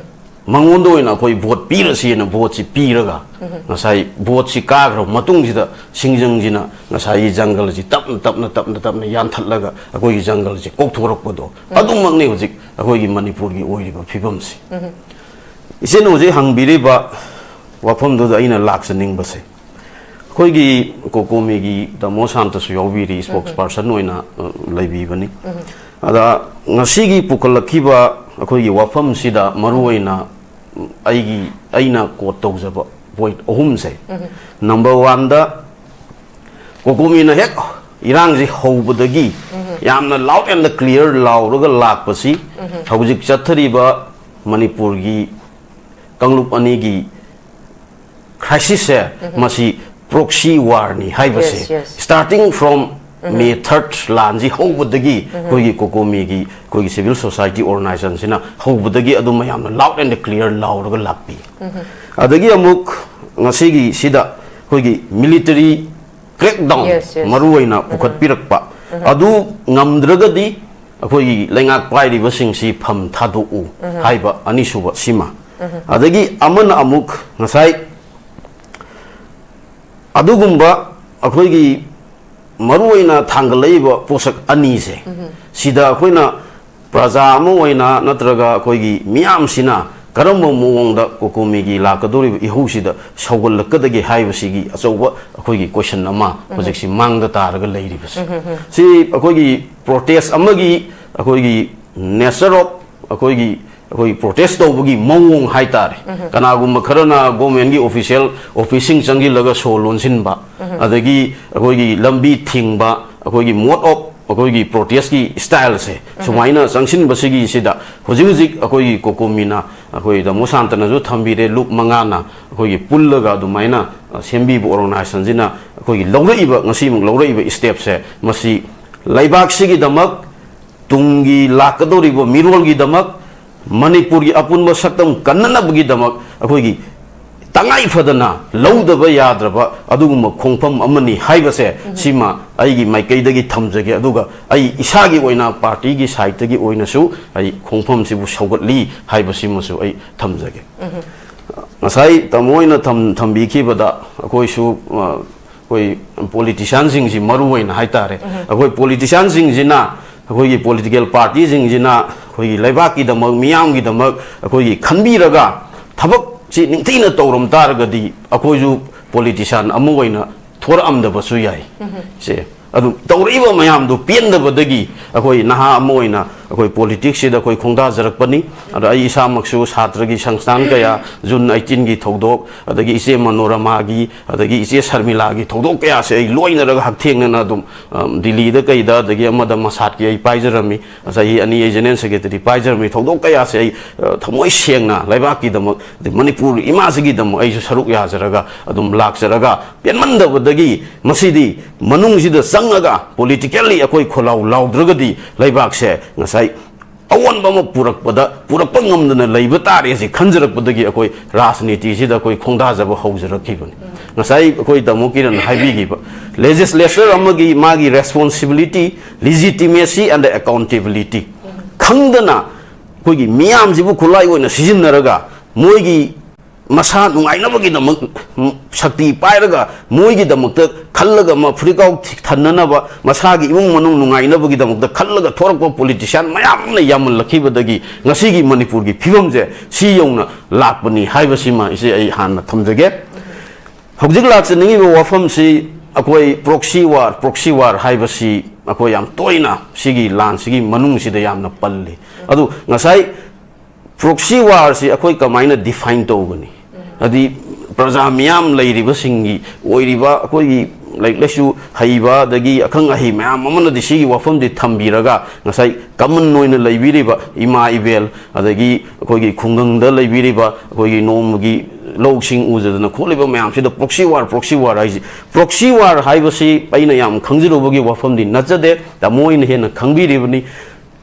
ꯃꯉꯣꯟꯗ ꯑꯣꯏꯅ ꯑꯩꯈꯣꯏ vote ꯄꯤꯔꯁꯤꯅ" voteꯁꯤ ꯄꯤꯔꯒ, ꯉꯁꯥꯏ voteꯁꯤ ꯀꯥꯈ꯭ꯔꯕ ꯃꯇꯨꯡꯁꯤꯗ ꯁꯤꯡꯖꯪꯁꯤꯅ ꯉꯁꯥꯏꯒꯤ ꯖꯪꯒꯜꯁꯤ ꯇꯞꯅ ꯇꯞꯅ, ꯇꯞꯅ ꯇꯞꯅ ꯌꯥꯟꯊꯠꯂꯒ ꯑꯩꯈꯣꯏꯒꯤ ꯖꯪꯒꯜꯁꯤ ꯀꯣꯛꯊꯣꯔꯛꯄꯗꯣ, ꯑꯗꯨꯃꯛꯅꯤ ꯍꯧꯖꯤꯛ ꯑꯩꯈꯣꯏꯒꯤ ꯃꯅꯤꯄꯨꯔꯒꯤ ꯑꯣꯏꯔꯤꯕ ꯐꯤꯕꯝꯁꯤ꯫ ꯏꯆꯦꯅ ꯍꯧꯖꯤꯛ ꯍꯪꯕꯤꯔꯤꯕ ꯋꯥꯐꯝꯗꯨꯗ ꯑꯩꯅ ꯂꯥꯛꯆꯅꯤꯡꯕꯁꯦ, ꯑꯩꯈꯣꯏꯒꯤ ꯀꯣꯀꯣꯃꯤꯒꯤ ꯇꯥꯃꯣ ꯁꯥꯟꯇꯁꯨ ꯌꯥꯎꯕꯤꯔꯤ, spokesperson ꯑꯣꯏꯅ, ꯑ, ꯂꯩꯕꯤꯕꯅꯤ꯫ ꯑꯗ ꯉꯁꯤꯒꯤ ꯄꯨꯈꯠꯂꯛꯈꯤꯕ ꯑꯩꯈꯣꯏꯒꯤ ꯋꯥꯐꯝꯁꯤꯗ ꯃꯔꯨꯑꯣꯏꯅ, ꯎꯝ, ꯑꯩꯒꯤ, ꯑꯩꯅ quote ꯇꯧꯖꯕ point ꯑꯍꯨꯝꯁꯦ, number oneꯗ, ꯀꯣꯀꯣꯃꯤꯅ ꯍꯦꯛ ꯏꯔꯥꯡꯁꯤ ꯍꯧꯕꯗꯒꯤ ꯌꯥꯝꯅ loud and clear ꯂꯥꯎꯔꯒ ꯂꯥꯛꯄꯁꯤ, ꯍꯧꯖꯤꯛ ꯆꯠꯊꯔꯤꯕ ꯃꯅꯤꯄꯨꯔꯒꯤ ꯀꯥꯡꯂꯨꯞ ꯑꯅꯤꯒꯤ crisisꯁꯦ, ꯃꯁꯤ proxy warꯅꯤ ꯍꯥꯏꯕꯁꯦ, yes, yes, starting from May third ꯂꯥꯟꯁꯤ ꯍꯧꯕꯗꯒꯤ ꯑꯩꯈꯣꯏꯒꯤ ꯀꯣꯀꯣꯃꯤꯒꯤ, ꯑꯩꯈꯣꯏꯒꯤ civil society organizationꯁꯤꯅ ꯍꯧꯕꯗꯒꯤ ꯑꯗꯨꯝ ꯃꯌꯥꯝꯅ loud and clear ꯂꯥꯎꯔꯒ ꯂꯥꯛꯄꯤ꯫ ꯑꯗꯒꯤ ꯑꯃꯨꯛ ꯉꯁꯤꯒꯤ ꯁꯤꯗ ꯑꯩꯈꯣꯏꯒꯤ military crackdown, yes, yes, ꯃꯔꯨ ꯑꯣꯏꯅ ꯄꯨꯈꯠꯄꯤꯔꯛꯄ, ꯑꯗꯨ ꯉꯝꯗ꯭ꯔꯒꯗꯤ ꯑꯩꯈꯣꯏꯒꯤ ꯂꯩꯉꯥꯛ ꯄꯥꯏꯔꯤꯕꯁꯤꯡꯁꯤ ꯐꯝ ꯊꯥꯗꯣꯛꯎ ꯍꯥꯏꯕ ꯑꯅꯤꯁꯨꯕ ꯁꯤꯃ꯫ ꯑꯗꯒꯤ ꯑꯃꯅ ꯑꯃꯨꯛ ꯉꯁꯥꯏ ꯑꯗꯨꯒꯨꯝꯕ ꯑꯩꯈꯣꯏꯒꯤ ꯃꯔꯨꯑꯣꯏꯅ ꯊꯥꯡꯒꯠꯂꯛꯏꯕ ꯄꯣꯠꯁꯛ ꯑꯅꯤꯁꯦ, ꯁꯤꯗ ꯑꯩꯈꯣꯏꯅ ꯄ꯭ꯔꯖꯥ ꯑꯃ ꯑꯣꯏꯅ ꯅꯠꯇ꯭ꯔꯒ ꯑꯩꯈꯣꯏꯒꯤ ꯃꯤꯌꯥꯝꯁꯤꯅ ꯀꯔꯝꯕ ꯃꯑꯣꯡꯗ ꯀꯣꯀꯣꯃꯤꯒꯤ ꯂꯥꯛꯀꯗꯧꯔꯤꯕ ꯏꯍꯧꯁꯤꯗ ꯁꯧꯒꯠꯂꯛꯀꯗꯒꯦ ꯍꯥꯏꯕꯁꯤꯒꯤ ꯑꯆꯧꯕ ꯑꯩꯈꯣꯏꯒꯤ question ꯑꯃ ꯍꯧꯖꯤꯛꯁꯤ ꯃꯥꯡꯗ ꯇꯥꯔꯒ ꯂꯩꯔꯤꯕꯁꯦ꯫ ꯁꯤ ꯑꯩꯈꯣꯏꯒꯤ protest ꯑꯃꯒꯤ ꯑꯩꯈꯣꯏꯒꯤ nature of ꯑꯩꯈꯣꯏꯒꯤ ꯑꯩꯈꯣꯏ protest ꯇꯧꯕꯒꯤ ꯃꯑꯣꯡ ꯍꯥꯏꯇꯥꯔꯦ꯫ ꯀꯅꯥꯒꯨꯝꯕ ꯈꯔꯅ government ꯀꯤ official office ꯁꯤꯡ ꯆꯪꯁꯤꯜꯂꯒ ꯁꯣ ꯂꯣꯟꯁꯤꯟꯕ, ꯑꯗꯒꯤ ꯑꯩꯈꯣꯏꯒꯤ ꯂꯝꯕꯤ ꯊꯤꯡꯕ, ꯑꯩꯈꯣꯏꯒꯤ mode of ꯑꯩꯈꯣꯏꯒꯤ protest ꯀꯤ style ꯁꯦ ꯁꯨꯃꯥꯏꯅ ꯆꯪꯁꯤꯟꯕꯁꯤꯒꯤ ꯁꯤꯗ ꯍꯧꯖꯤꯛ ꯍꯧꯖꯤꯛ ꯑꯩꯈꯣꯏꯒꯤ ꯀꯣꯀꯣꯃꯤꯅ, ꯑꯩꯈꯣꯏ ꯇꯥꯃꯣ ꯁꯥꯟꯇꯅꯁꯨ ꯊꯝꯕꯤꯔꯦ, ꯂꯨꯞ ꯃꯉꯥꯅ ꯑꯩꯈꯣꯏꯒꯤ ꯄꯨꯜꯂꯒ ꯑꯗꯨꯃꯥꯏꯅ, ꯑ, ꯁꯦꯝꯕꯤꯕ organization ꯁꯤꯅ ꯑꯩꯈꯣꯏꯒꯤ ꯂꯧꯔꯛꯏꯕ, ꯉꯁꯤꯃꯨꯛ ꯂꯧꯔꯛꯏꯕ step ꯁꯦ, ꯃꯁꯤ ꯂꯩꯕꯥꯛꯁꯤꯒꯤꯗꯃꯛ, ꯇꯨꯡꯒꯤ ꯂꯥꯛꯀꯗꯧꯔꯤꯕ ꯃꯤꯔꯣꯜꯒꯤꯗꯃꯛ, ꯃꯅꯤꯄꯨꯔꯒꯤ ꯑꯄꯨꯟꯕ ꯁꯛꯇꯝ ꯀꯟꯅꯅꯕꯒꯤꯗꯃꯛ ꯑꯩꯈꯣꯏꯒꯤ ꯇꯉꯥꯏ ꯐꯗꯅ ꯂꯧꯗꯕ ꯌꯥꯗ꯭ꯔꯕ ꯑꯗꯨꯒꯨꯝꯕ ꯈꯣꯡꯐꯝ ꯑꯃꯅꯤ ꯍꯥꯏꯕꯁꯦ, ꯁꯤꯃ ꯑꯩꯒꯤ ꯃꯥꯏꯀꯩꯗꯒꯤ ꯊꯝꯖꯒꯦ꯫ ꯑꯗꯨꯒ ꯑꯩ ꯏꯁꯥꯒꯤ ꯑꯣꯏꯅ party ꯒꯤ side ꯇꯒꯤ ꯑꯣꯏꯅꯁꯨ ꯑꯩ ꯈꯣꯡꯐꯝꯁꯤꯕꯨ ꯁꯧꯒꯠꯂꯤ ꯍꯥꯏꯕꯁꯤꯃꯁꯨ ꯑꯩ ꯊꯝꯖꯒꯦ꯫ ꯉꯁꯥꯏ ꯇꯥꯃꯣ ꯍꯣꯏꯅ ꯊꯝ-, ꯊꯝꯕꯤꯈꯤꯕꯗ ꯑꯩꯈꯣꯏꯁꯨ, ꯑ, ꯑꯩꯈꯣꯏ politician ꯁꯤꯡꯁꯤ ꯃꯔꯨ ꯑꯣꯏꯅ ꯍꯥꯏꯇꯥꯔꯦ, ꯑꯩꯈꯣꯏ politician ꯁꯤꯡꯁꯤꯅ, ꯑꯩꯈꯣꯏꯒꯤ political party ꯁꯤꯡꯁꯤꯅ ꯑꯩꯈꯣꯏꯒꯤ ꯂꯩꯕꯥꯛꯀꯤꯗꯃꯛ, ꯃꯤꯌꯥꯝꯒꯤꯗꯃꯛ ꯑꯩꯈꯣꯏꯒꯤ ꯈꯟꯕꯤꯔꯒ ꯊꯕꯛꯁꯤ ꯅꯤꯡꯊꯤꯅ ꯇꯧꯔꯝ ꯇꯥꯔꯒꯗꯤ ꯑꯩꯈꯣꯏꯁꯨ politician ꯑꯃ ꯑꯣꯏꯅ ꯊꯣꯔꯛꯑꯝꯗꯕꯁꯨ ꯌꯥꯏ꯫ ꯁꯦ, ꯑꯗꯨ ꯇꯧꯔꯛꯏꯕ ꯃꯌꯥꯝꯗꯨ ꯄꯦꯟꯗꯕꯗꯒꯤ ꯑꯩꯈꯣꯏ ꯅꯍꯥ ꯑꯃ ꯑꯣꯏꯅ ꯑꯩꯈꯣꯏ politics ꯁꯤꯗ ꯑꯩꯈꯣꯏ ꯈꯣꯡꯗꯥꯖꯔꯛꯄꯅꯤ꯫ ꯑꯗꯣ ꯑꯩ ꯏꯁꯥꯃꯛꯁꯨ ꯁꯥꯇ꯭ꯔꯒꯤ ꯁꯪꯁꯊꯥꯟ ꯀꯌꯥ, June eighteen ꯒꯤ ꯊꯧꯗꯣꯛ, ꯑꯗꯒꯤ ꯏꯆꯦ ꯃꯅꯣꯔꯃꯥꯒꯤ, ꯑꯗꯒꯤ ꯏꯆꯦ ꯁꯔꯃꯤꯂꯥꯒꯤ ꯊꯧꯗꯣꯛ ꯀꯌꯥꯁꯦ ꯑꯩ ꯂꯣꯏꯅꯔꯒ ꯍꯛꯊꯦꯡꯅꯅ ꯑꯗꯨꯝ, ꯑꯝ, ꯗꯤꯜꯂꯤꯗ ꯀꯩꯗ, ꯑꯗꯒꯤ ꯑꯃꯗ ꯃꯁꯥꯠꯀꯤ ꯑꯩ ꯄꯥꯏꯖꯔꯝꯃꯤ꯫ ꯆꯍꯤ ꯑꯅꯤ ꯑꯩ general secretary ꯄꯥꯏꯖꯔꯝꯃꯤ꯫ ꯊꯧꯗꯣꯛ ꯀꯌꯥꯁꯦ ꯑꯩ, ꯑ, ꯊꯃꯣꯏ ꯁꯦꯡꯅ ꯂꯩꯕꯥꯛꯀꯤꯗꯃꯛ, ꯑꯗꯩ ꯃꯅꯤꯄꯨꯔ ꯏꯃꯥꯁꯤꯒꯤꯗꯃꯛ ꯑꯩꯁꯨ ꯁꯔꯨꯛ ꯌꯥꯖꯔꯒ ꯑꯗꯨꯝ ꯂꯥꯛꯆꯔꯒ, ꯄꯦꯟꯃꯟꯗꯕꯗꯒꯤ ꯃꯁꯤꯗꯤ ꯃꯅꯨꯡꯁꯤꯗ ꯆꯪꯉꯒ politically ꯑꯩꯈꯣꯏ ꯈꯣꯜꯂꯥꯎ ꯂꯥꯎꯗ꯭ꯔꯒꯗꯤ ꯂꯩꯕꯥꯛꯁꯦ ꯉꯁꯥꯏ ꯑꯑꯣꯟꯕ ꯑꯃ ꯄꯨꯔꯛꯄꯗ, ꯄꯨꯔꯛꯄ ꯉꯝꯗꯅ ꯂꯩꯕ ꯇꯥꯔꯦ ꯁꯤ ꯈꯟꯖꯔꯛꯄꯗꯒꯤ ꯑꯩꯈꯣꯏ ꯔꯥꯖꯅꯤꯇꯤꯁꯤꯗ ꯑꯩꯈꯣꯏ ꯈꯣꯡꯗꯥꯖꯕ ꯍꯧꯖꯔꯛꯈꯤꯕꯅꯤ꯫ ꯉꯁꯥꯏ ꯑꯩꯈꯣꯏ ꯇꯥꯃꯣ ꯀꯤꯔꯟ ꯍꯥꯏꯕꯤꯈꯤꯕ, ꯂꯦꯖꯤꯁꯂꯦꯆꯔ ꯑꯃꯒꯤ ꯃꯥꯒꯤ responsibility, legitimacy and accountability ꯈꯪꯗꯅ ꯑꯩꯈꯣꯏꯒꯤ ꯃꯤꯌꯥꯝꯁꯤꯕꯨ ꯈꯨꯠꯂꯥꯏ ꯑꯣꯏꯅ ꯁꯤꯖꯤꯟꯅꯔꯒ ꯃꯣꯏꯒꯤ ꯃꯁꯥ ꯅꯨꯡꯉꯥꯏꯅꯕꯒꯤꯗꯃꯛ, ꯎꯝ, ꯁꯛꯇꯤ ꯄꯥꯏꯔꯒ ꯃꯣꯏꯒꯤꯗꯃꯛꯇ ꯈꯜꯂꯒ ꯑꯃ ꯐꯨꯔꯤꯠꯀꯥꯎ ꯊꯤ-, ꯊꯟꯅꯅꯕ, ꯃꯁꯥꯒꯤ ꯏꯃꯨꯡ ꯃꯅꯨꯡ ꯅꯨꯡꯉꯥꯏꯅꯕꯒꯤꯗꯃꯛꯇ ꯈꯜꯂꯒ ꯊꯣꯔꯛꯄ ꯄꯣꯂꯤꯇꯤꯁꯤꯌꯥꯟ ꯃꯌꯥꯝ ꯑꯃꯅ ꯌꯥꯝꯃꯜꯂꯛꯈꯤꯕꯗꯒꯤ ꯉꯁꯤꯒꯤ ꯃꯅꯤꯄꯨꯔꯒꯤ ꯐꯤꯕꯝꯁꯦ ꯁꯤ ꯌꯧꯅ ꯂꯥꯛꯄꯅꯤ ꯍꯥꯏꯕꯁꯤꯃ ꯏꯆꯦ ꯑꯩ ꯍꯥꯟꯅ ꯊꯝꯖꯒꯦ꯫ ꯍꯧꯖꯤꯛ ꯂꯥꯛꯆꯅꯤꯡꯉꯤꯕ ꯋꯥꯐꯝꯁꯤ ꯑꯩꯈꯣꯏ proxy war, proxy war ꯍꯥꯏꯕꯁꯤ ꯑꯩꯈꯣꯏ ꯌꯥꯝ ꯇꯣꯏꯅ ꯁꯤꯒꯤ ꯂꯥꯟꯁꯤꯒꯤ ꯃꯅꯨꯡꯁꯤꯗ ꯌꯥꯝꯅ ꯄꯜꯂꯤ꯫ ꯑꯗꯨ ꯉꯁꯥꯏ proxy warꯁꯤ ꯑꯩꯈꯣꯏ ꯀꯃꯥꯏꯅ define ꯇꯧꯒꯅꯤ? ꯍꯥꯏꯗꯤ ꯄ꯭ꯔꯖꯥ ꯃꯤꯌꯥꯝ ꯂꯩꯔꯤꯕꯁꯤꯡꯒꯤ ꯑꯣꯏꯔꯤꯕ ꯑꯩꯈꯣꯏꯒꯤ ꯂꯥꯏꯔꯤꯛ ꯂꯥꯏꯁꯨ ꯍꯩꯕ ꯑꯗꯒꯤ ꯑꯈꯪ ꯑꯍꯩ ꯃꯌꯥꯝ ꯑꯃꯅꯗꯤ ꯁꯤꯒꯤ ꯋꯥꯐꯝꯗꯤ ꯊꯝꯕꯤꯔꯒ ꯉꯁꯥꯏ common ꯑꯣꯏꯅ ꯂꯩꯕꯤꯔꯤꯕ ꯏꯃꯥ ꯏꯕꯦꯜ ꯑꯗꯒꯤ ꯑꯩꯈꯣꯏꯒꯤ ꯈꯨꯡꯒꯪꯗ ꯂꯩꯕꯤꯔꯤꯕ ꯑꯩꯈꯣꯏꯒꯤ ꯅꯣꯡꯃꯒꯤ ꯂꯧꯁꯤꯡ ꯎꯖꯗꯅ ꯈꯣꯠꯂꯤꯕ ꯃꯌꯥꯝꯁꯤꯗ proxy war, proxy war ꯍꯥꯏꯁꯤ, proxy war ꯍꯥꯏꯕꯁꯤ ꯑꯩꯅ ꯌꯥꯝ ꯈꯪꯖꯔꯨꯕꯒꯤ ꯋꯥꯐꯝꯗꯤ ꯅꯠꯆꯗꯦ, ꯇꯥꯃꯣ ꯑꯣꯏꯅ ꯍꯦꯟꯅ ꯈꯪꯕꯤꯔꯤꯕꯅꯤ꯫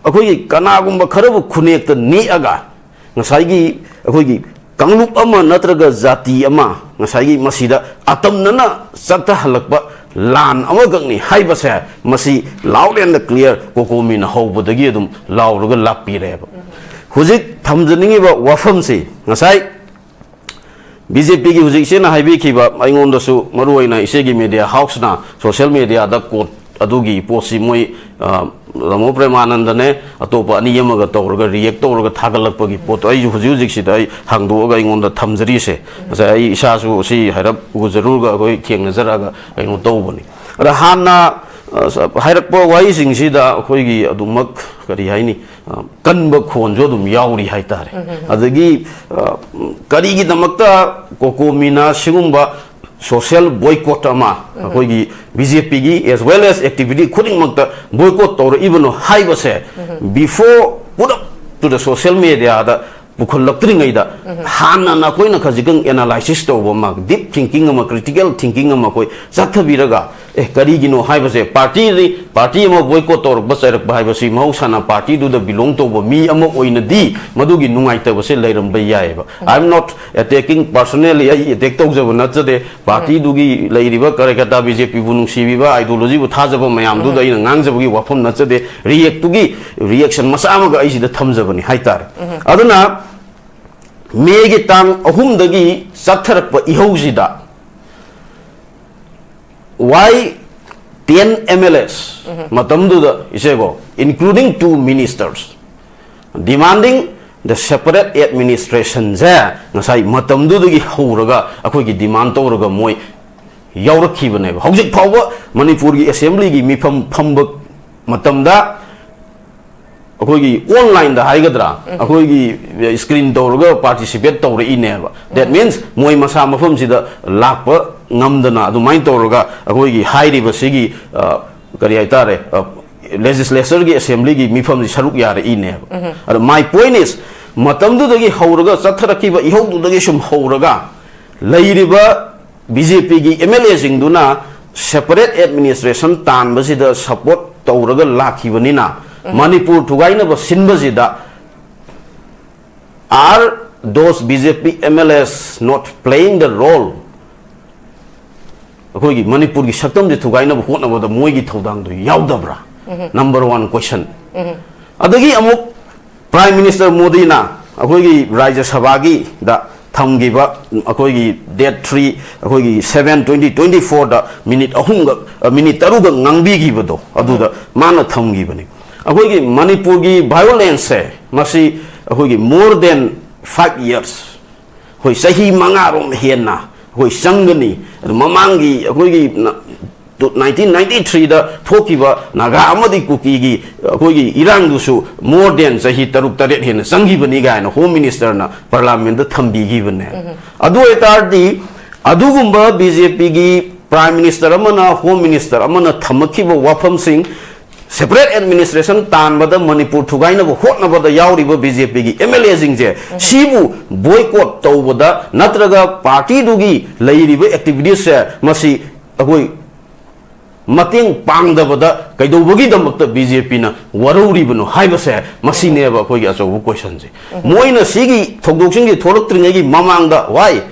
ꯑꯩꯈꯣꯏꯒꯤ ꯀꯅꯥꯒꯨꯝꯕ ꯈꯔꯕꯨ ꯈꯨꯅꯦꯛꯇ ꯅꯦꯛꯑꯒ ꯉꯁꯥꯏꯒꯤ ꯑꯩꯈꯣꯏꯒꯤ ꯀꯥꯡꯂꯨꯞ ꯑꯃ ꯅꯠꯇ꯭ꯔꯒ ꯖꯥꯇꯤ ꯑꯃ ꯉꯁꯥꯏꯒꯤ ꯃꯁꯤꯗ ꯑꯇꯝꯅꯅ ꯆꯠꯊꯍꯜꯂꯛꯄ ꯂꯥꯟ ꯑꯃꯈꯛꯅꯤ ꯍꯥꯏꯕꯁꯦ ꯃꯁꯤ loud and clear ꯀꯣꯀꯣꯃꯤꯅ ꯍꯧꯕꯗꯒꯤ ꯑꯗꯨꯝ ꯂꯥꯎꯔꯒ ꯂꯥꯛꯄꯤꯔꯦꯕ꯫ ꯍꯧꯖꯤꯛ ꯊꯝꯖꯅꯤꯡꯉꯤꯕ ꯋꯥꯐꯝꯁꯤ ꯉꯁꯥꯏ ꯕꯤ ꯖꯦ ꯄꯤꯒꯤ ꯍꯧꯖꯤꯛ ꯏꯆꯦꯅ ꯍꯥꯏꯕꯤꯈꯤꯕ, ꯑꯩꯉꯣꯟꯗꯁꯨ ꯃꯔꯨꯑꯣꯏꯅ ꯏꯆꯦꯒꯤ media houseꯅ social mediaꯗ quote ꯑꯗꯨꯒꯤ ꯄꯣꯠꯁꯤ ꯃꯣꯏ, ꯑ, ꯔꯥꯃꯣ ꯄ꯭ꯔꯦꯃꯥꯅꯟꯗꯅꯦ ꯑꯇꯣꯞꯄ ꯑꯅꯤ ꯑꯃꯒ ꯇꯧꯔꯒ react ꯇꯧꯔꯒ ꯊꯥꯒꯠꯂꯛꯄꯒꯤ ꯄꯣꯠꯇꯣ ꯑꯩꯁꯨ ꯍꯧꯖꯤꯛ ꯍꯧꯖꯤꯛꯁꯤꯗ ꯑꯩ ꯍꯥꯡꯗꯣꯛꯑꯒ ꯑꯩꯉꯣꯟꯗ ꯊꯝꯖꯔꯤꯁꯦ꯫ ꯉꯁꯥꯏ ꯑꯩ ꯏꯁꯥꯁꯨ ꯁꯤ ꯍꯥꯏꯔꯞ ꯎꯖꯔꯨꯔꯒ ꯑꯩꯈꯣꯏ ꯊꯦꯡꯅꯖꯔꯛꯑꯒ ꯀꯩꯅꯣ ꯇꯧꯕꯅꯤ꯫ ꯑꯗ ꯍꯥꯟꯅ, ꯑ, ꯍꯥꯏꯔꯛꯄ ꯋꯥꯍꯩꯁꯤꯡꯁꯤꯗ ꯑꯩꯈꯣꯏꯒꯤ ꯑꯗꯨꯃꯛ ꯀꯔꯤ ꯍꯥꯏꯅꯤ, ꯑ, ꯀꯟꯕ ꯈꯣꯟꯁꯨ ꯑꯗꯨꯝ ꯌꯥꯎꯔꯤ ꯍꯥꯏꯇꯥꯔꯦ꯫ ꯑꯗꯒꯤ, ꯑ, ꯀꯔꯤꯒꯤꯗꯃꯛꯇ ꯀꯣꯀꯣꯃꯤꯅ ꯁꯤꯒꯨꯝꯕ social boycott ꯑꯃ ꯑꯩꯈꯣꯏꯒꯤ ꯕꯤ ꯖꯦ ꯄꯤꯒꯤ as well as activity ꯈꯨꯗꯤꯡꯃꯛꯇ boycott ꯇꯧꯔꯛꯏꯕꯅꯣ ꯍꯥꯏꯕꯁꯦ before put up to the social mediaꯗ ꯄꯨꯈꯠꯂꯛꯇ꯭ꯔꯤꯉꯩꯗ ꯍꯥꯟꯅ ꯅꯈꯣꯏꯅ ꯈꯖꯤꯛꯇꯪ analysis ꯇꯧꯕ ꯑꯃ, deep thinking ꯑꯃ, critical thinking ꯑꯃ ꯑꯩꯈꯣꯏ ꯆꯠꯊꯕꯤꯔꯒ ꯑꯦ, ꯀꯔꯤꯒꯤꯅꯣ ꯍꯥꯏꯕꯁꯦ, ꯄꯥꯔꯇꯤꯗꯤ, ꯄꯥꯔꯇꯤ ꯑꯃ ꯕꯣꯏꯀꯣꯠ ꯇꯧꯔꯛꯄ, ꯆꯩꯔꯛꯄ ꯍꯥꯏꯕꯁꯤ ꯃꯍꯧꯁꯥꯅ ꯄꯥꯔꯇꯤꯗꯨꯗ ꯕꯤꯂꯣꯡ ꯇꯧꯕ ꯃꯤ ꯑꯃ ꯑꯣꯏꯅꯗꯤ ꯃꯗꯨꯒꯤ ꯅꯨꯡꯉꯥꯏꯇꯕꯁꯦ ꯂꯩꯔꯝꯕ ꯌꯥꯏꯑꯕ꯫ I am not attacking personally, ꯑꯩ ꯑꯦꯇꯦꯛ ꯇꯧꯖꯕ ꯅꯠꯆꯗꯦ꯫ ꯄꯥꯔꯇꯤꯗꯨꯒꯤ ꯂꯩꯔꯤꯕ ꯀꯔꯦꯀꯇꯥ, ꯕꯤ ꯖꯦ ꯄꯤꯕꯨ ꯅꯨꯡꯁꯤꯕꯤꯕ, ꯑꯥꯏꯗꯤꯌꯣꯂꯣꯖꯤꯕꯨ ꯊꯥꯖꯕ ꯃꯌꯥꯝꯗꯨꯗ ꯑꯩꯅ ꯉꯥꯡꯖꯕꯒꯤ ꯋꯥꯐꯝ ꯅꯠꯆꯗꯦ꯫ ꯔꯤꯌꯦꯛꯇꯨꯒꯤ ꯔꯤꯌꯦꯛꯁꯟ ꯃꯆꯥ ꯑꯃꯒ ꯑꯩꯁꯤꯗ ꯊꯝꯖꯕꯅꯤ ꯍꯥꯏꯇꯥꯔꯦ꯫ ꯑꯗꯨꯅ ꯃꯦꯒꯤ ꯇꯥꯡ ꯑꯍꯨꯝꯗꯒꯤ ꯆꯠꯊꯔꯛꯄ ꯏꯍꯧꯁꯤꯗ why ten M L As, ꯃꯇꯝꯗꯨꯗ, ꯏꯆꯦꯀꯣ, including two ministers, demanding the separate administration ꯁꯦ ꯉꯁꯥꯏ ꯃꯇꯝꯗꯨꯗꯒꯤ ꯍꯧꯔꯒ ꯑꯩꯈꯣꯏꯒꯤ ꯗꯤꯃꯥꯟ ꯇꯧꯔꯒ ꯃꯣꯏ ꯌꯥꯎꯔꯛꯈꯤꯕꯅꯦꯕ꯫ ꯍꯧꯖꯤꯛ ꯐꯥꯎꯕ ꯃꯅꯤꯄꯨꯔꯒꯤ ꯑꯦꯁꯦꯝꯕ꯭ꯂꯤꯒꯤ ꯃꯤꯐꯝ ꯐꯝꯕ ꯃꯇꯝꯗ ꯑꯩꯈꯣꯏꯒꯤ ꯑꯣꯟꯂꯥꯏꯟꯗ ꯍꯥꯏꯒꯗ꯭ꯔꯥ, ꯑꯩꯈꯣꯏꯒꯤ ꯁ꯭ꯀ꯭ꯔꯤꯟ ꯇꯧꯔꯒ ꯄꯥꯔꯇꯤꯁꯤꯄꯦꯠ ꯇꯧꯔꯛꯏꯅꯦꯕ꯫ That means ꯃꯣꯏ ꯃꯁꯥ ꯃꯐꯝꯁꯤꯗ ꯂꯥꯛꯄ ꯉꯝꯗꯅ ꯑꯗꯨꯃꯥꯏꯅ ꯇꯧꯔꯒ ꯑꯩꯈꯣꯏꯒꯤ ꯍꯥꯏꯔꯤꯕꯁꯤꯒꯤ, ꯑ, ꯀꯔꯤ ꯍꯥꯏꯇꯥꯔꯦ, ꯑ, ꯂꯦꯖꯤꯁꯂꯦꯆꯔꯒꯤ, ꯑꯦꯁꯦꯝꯕ꯭ꯂꯤꯒꯤ ꯃꯤꯐꯝꯁꯤ ꯁꯔꯨꯛ ꯌꯥꯔꯛꯏꯅꯦꯕ꯫ ꯑꯗꯣ my point is, ꯃꯇꯝꯗꯨꯗꯒꯤ ꯍꯧꯔꯒ ꯆꯠꯊꯔꯛꯈꯤꯕ ꯏꯍꯧꯗꯨꯗꯒꯤ ꯁꯨꯝ ꯍꯧꯔꯒ ꯂꯩꯔꯤꯕ B J P M L ꯑꯦꯁꯤꯡꯗꯨꯅ ꯁꯦꯄꯔꯦꯠ ꯑꯦꯗꯃꯤꯅꯤꯁꯇ꯭ꯔꯦꯁꯟ ꯇꯥꯟꯕꯁꯤꯗ ꯁꯄꯣꯔꯠ ꯇꯧꯔꯒ ꯂꯥꯛꯈꯤꯕꯅꯤꯅ, Manipur ꯊꯨꯒꯥꯏꯅꯕ ꯁꯤꯟꯕꯁꯤꯗ, are those B J P M L As not playing the role? ꯑꯩꯈꯣꯏꯒꯤ ꯃꯅꯤꯄꯨꯔꯒꯤ ꯁꯛꯇꯝꯁꯦ ꯊꯨꯒꯥꯏꯅꯕ ꯍꯣꯠꯅꯕꯗ ꯃꯣꯏꯒꯤ ꯊꯧꯗꯥꯡꯗꯣ ꯌꯥꯎꯗꯕ꯭ꯔꯥ? Number one question. ꯑꯗꯒꯤ ꯑꯃꯨꯛ ꯄ꯭ꯔꯥꯏꯝ ꯃꯤꯅꯤꯁꯇꯔ ꯃꯣꯗꯤꯅ ꯑꯩꯈꯣꯏꯒꯤ ꯔꯥꯖ꯭ꯌ ꯁꯚꯥꯒꯤꯗ ꯊꯝꯈꯤꯕ, ꯑꯩꯈꯣꯏꯒꯤ date three, ꯑꯩꯈꯣꯏꯒꯤ seven twenty twenty fourꯗ ꯃꯤꯅꯤꯠ ꯑꯍꯨꯝꯒ, ꯑ, ꯃꯤꯅꯤꯠ ꯇꯔꯨꯛꯒ ꯉꯥꯡꯕꯤꯈꯤꯕꯗꯣ, ꯑꯗꯨꯗ ꯃꯥꯅ ꯊꯝꯈꯤꯕꯅꯤ꯫ ꯑꯩꯈꯣꯏꯒꯤ ꯃꯅꯤꯄꯨꯔꯒꯤ ꯚꯥꯏꯑꯣꯂꯦꯟꯁꯁꯦ, ꯃꯁꯤ ꯑꯩꯈꯣꯏꯒꯤ more than five years, ꯑꯩꯈꯣꯏ ꯆꯍꯤ ꯃꯉꯥꯔꯣꯝ ꯍꯦꯟꯅ ꯑꯩꯈꯣꯏ ꯆꯪꯒꯅꯤ꯫ ꯑꯗꯨ ꯃꯃꯥꯡꯒꯤ ꯑꯩꯈꯣꯏꯒꯤ ꯅ-, ꯇꯨ-, nineteen ninety threeꯗ ꯊꯣꯛꯈꯤꯕ ꯅꯥꯒꯥ ꯑꯃꯗꯤ ꯀꯨꯀꯤꯒꯤ ꯑꯩꯈꯣꯏꯒꯤ ꯏꯔꯥꯡꯗꯨꯁꯨ more than ꯆꯍꯤ ꯇꯔꯨꯛ ꯇꯔꯦꯠ ꯍꯦꯟꯅ ꯆꯪꯈꯤꯕꯅꯤ ꯀꯥꯏꯅ ꯍꯣꯝ ꯃꯤꯅꯤꯁꯇꯔꯅ ꯄꯥꯔꯂꯤꯌꯥꯃꯦꯟꯗ ꯊꯝꯕꯤꯈꯤꯕꯅꯦ꯫ ꯑꯗꯨ ꯑꯣꯏꯇꯥꯔꯗꯤ, ꯑꯗꯨꯒꯨꯝꯕ ꯕꯤ ꯖꯦ ꯄꯤꯒꯤ ꯄ꯭ꯔꯥꯏꯝ ꯃꯤꯅꯤꯁꯇꯔ ꯑꯃꯅ, ꯍꯣꯝ ꯃꯤꯅꯤꯁꯇꯔ ꯑꯃꯅ ꯊꯝꯃꯛꯈꯤꯕ ꯋꯥꯐꯝꯁꯤꯡ, ꯁꯦꯄꯔꯦꯠ ꯑꯦꯗꯃꯤꯅꯤꯁꯇ꯭ꯔꯦꯁꯟ ꯇꯥꯟꯕꯗ ꯃꯅꯤꯄꯨꯔ ꯊꯨꯒꯥꯏꯅꯕ ꯍꯣꯠꯅꯕꯗ ꯌꯥꯎꯔꯤꯕ B J P M L ꯑꯦꯁꯤꯡꯁꯦ, ꯁꯤꯕꯨ ꯕꯣꯏꯀꯣꯠ ꯇꯧꯕꯗ ꯅꯠꯇ꯭ꯔꯒ ꯄꯥꯔꯇꯤꯗꯨꯒꯤ ꯂꯩꯔꯤꯕ ꯑꯦꯛꯇꯤꯚꯤꯇꯤꯁꯁꯦ, ꯃꯁꯤ ꯑꯩꯈꯣꯏ ꯃꯇꯦꯡ ꯄꯥꯡꯗꯕꯗ ꯀꯩꯗꯧꯕꯒꯤꯗꯃꯛꯇ ꯕꯤ ꯖꯦ ꯄꯤꯅ ꯋꯥꯔꯧꯔꯤꯕꯅꯣ ꯍꯥꯏꯕꯁꯦ, ꯃꯁꯤꯅꯦꯕ ꯑꯩꯈꯣꯏꯒꯤ ꯑꯆꯧꯕ ꯀꯣꯏꯁꯟꯁꯦ꯫ ꯃꯣꯏꯅ ꯁꯤꯒꯤ ꯊꯧꯗꯣꯛꯁꯤꯡꯁꯤ ꯊꯣꯛꯂꯛꯇ꯭ꯔꯤꯉꯩꯒꯤ ꯃꯃꯥꯡꯗ, ꯋꯥꯏ,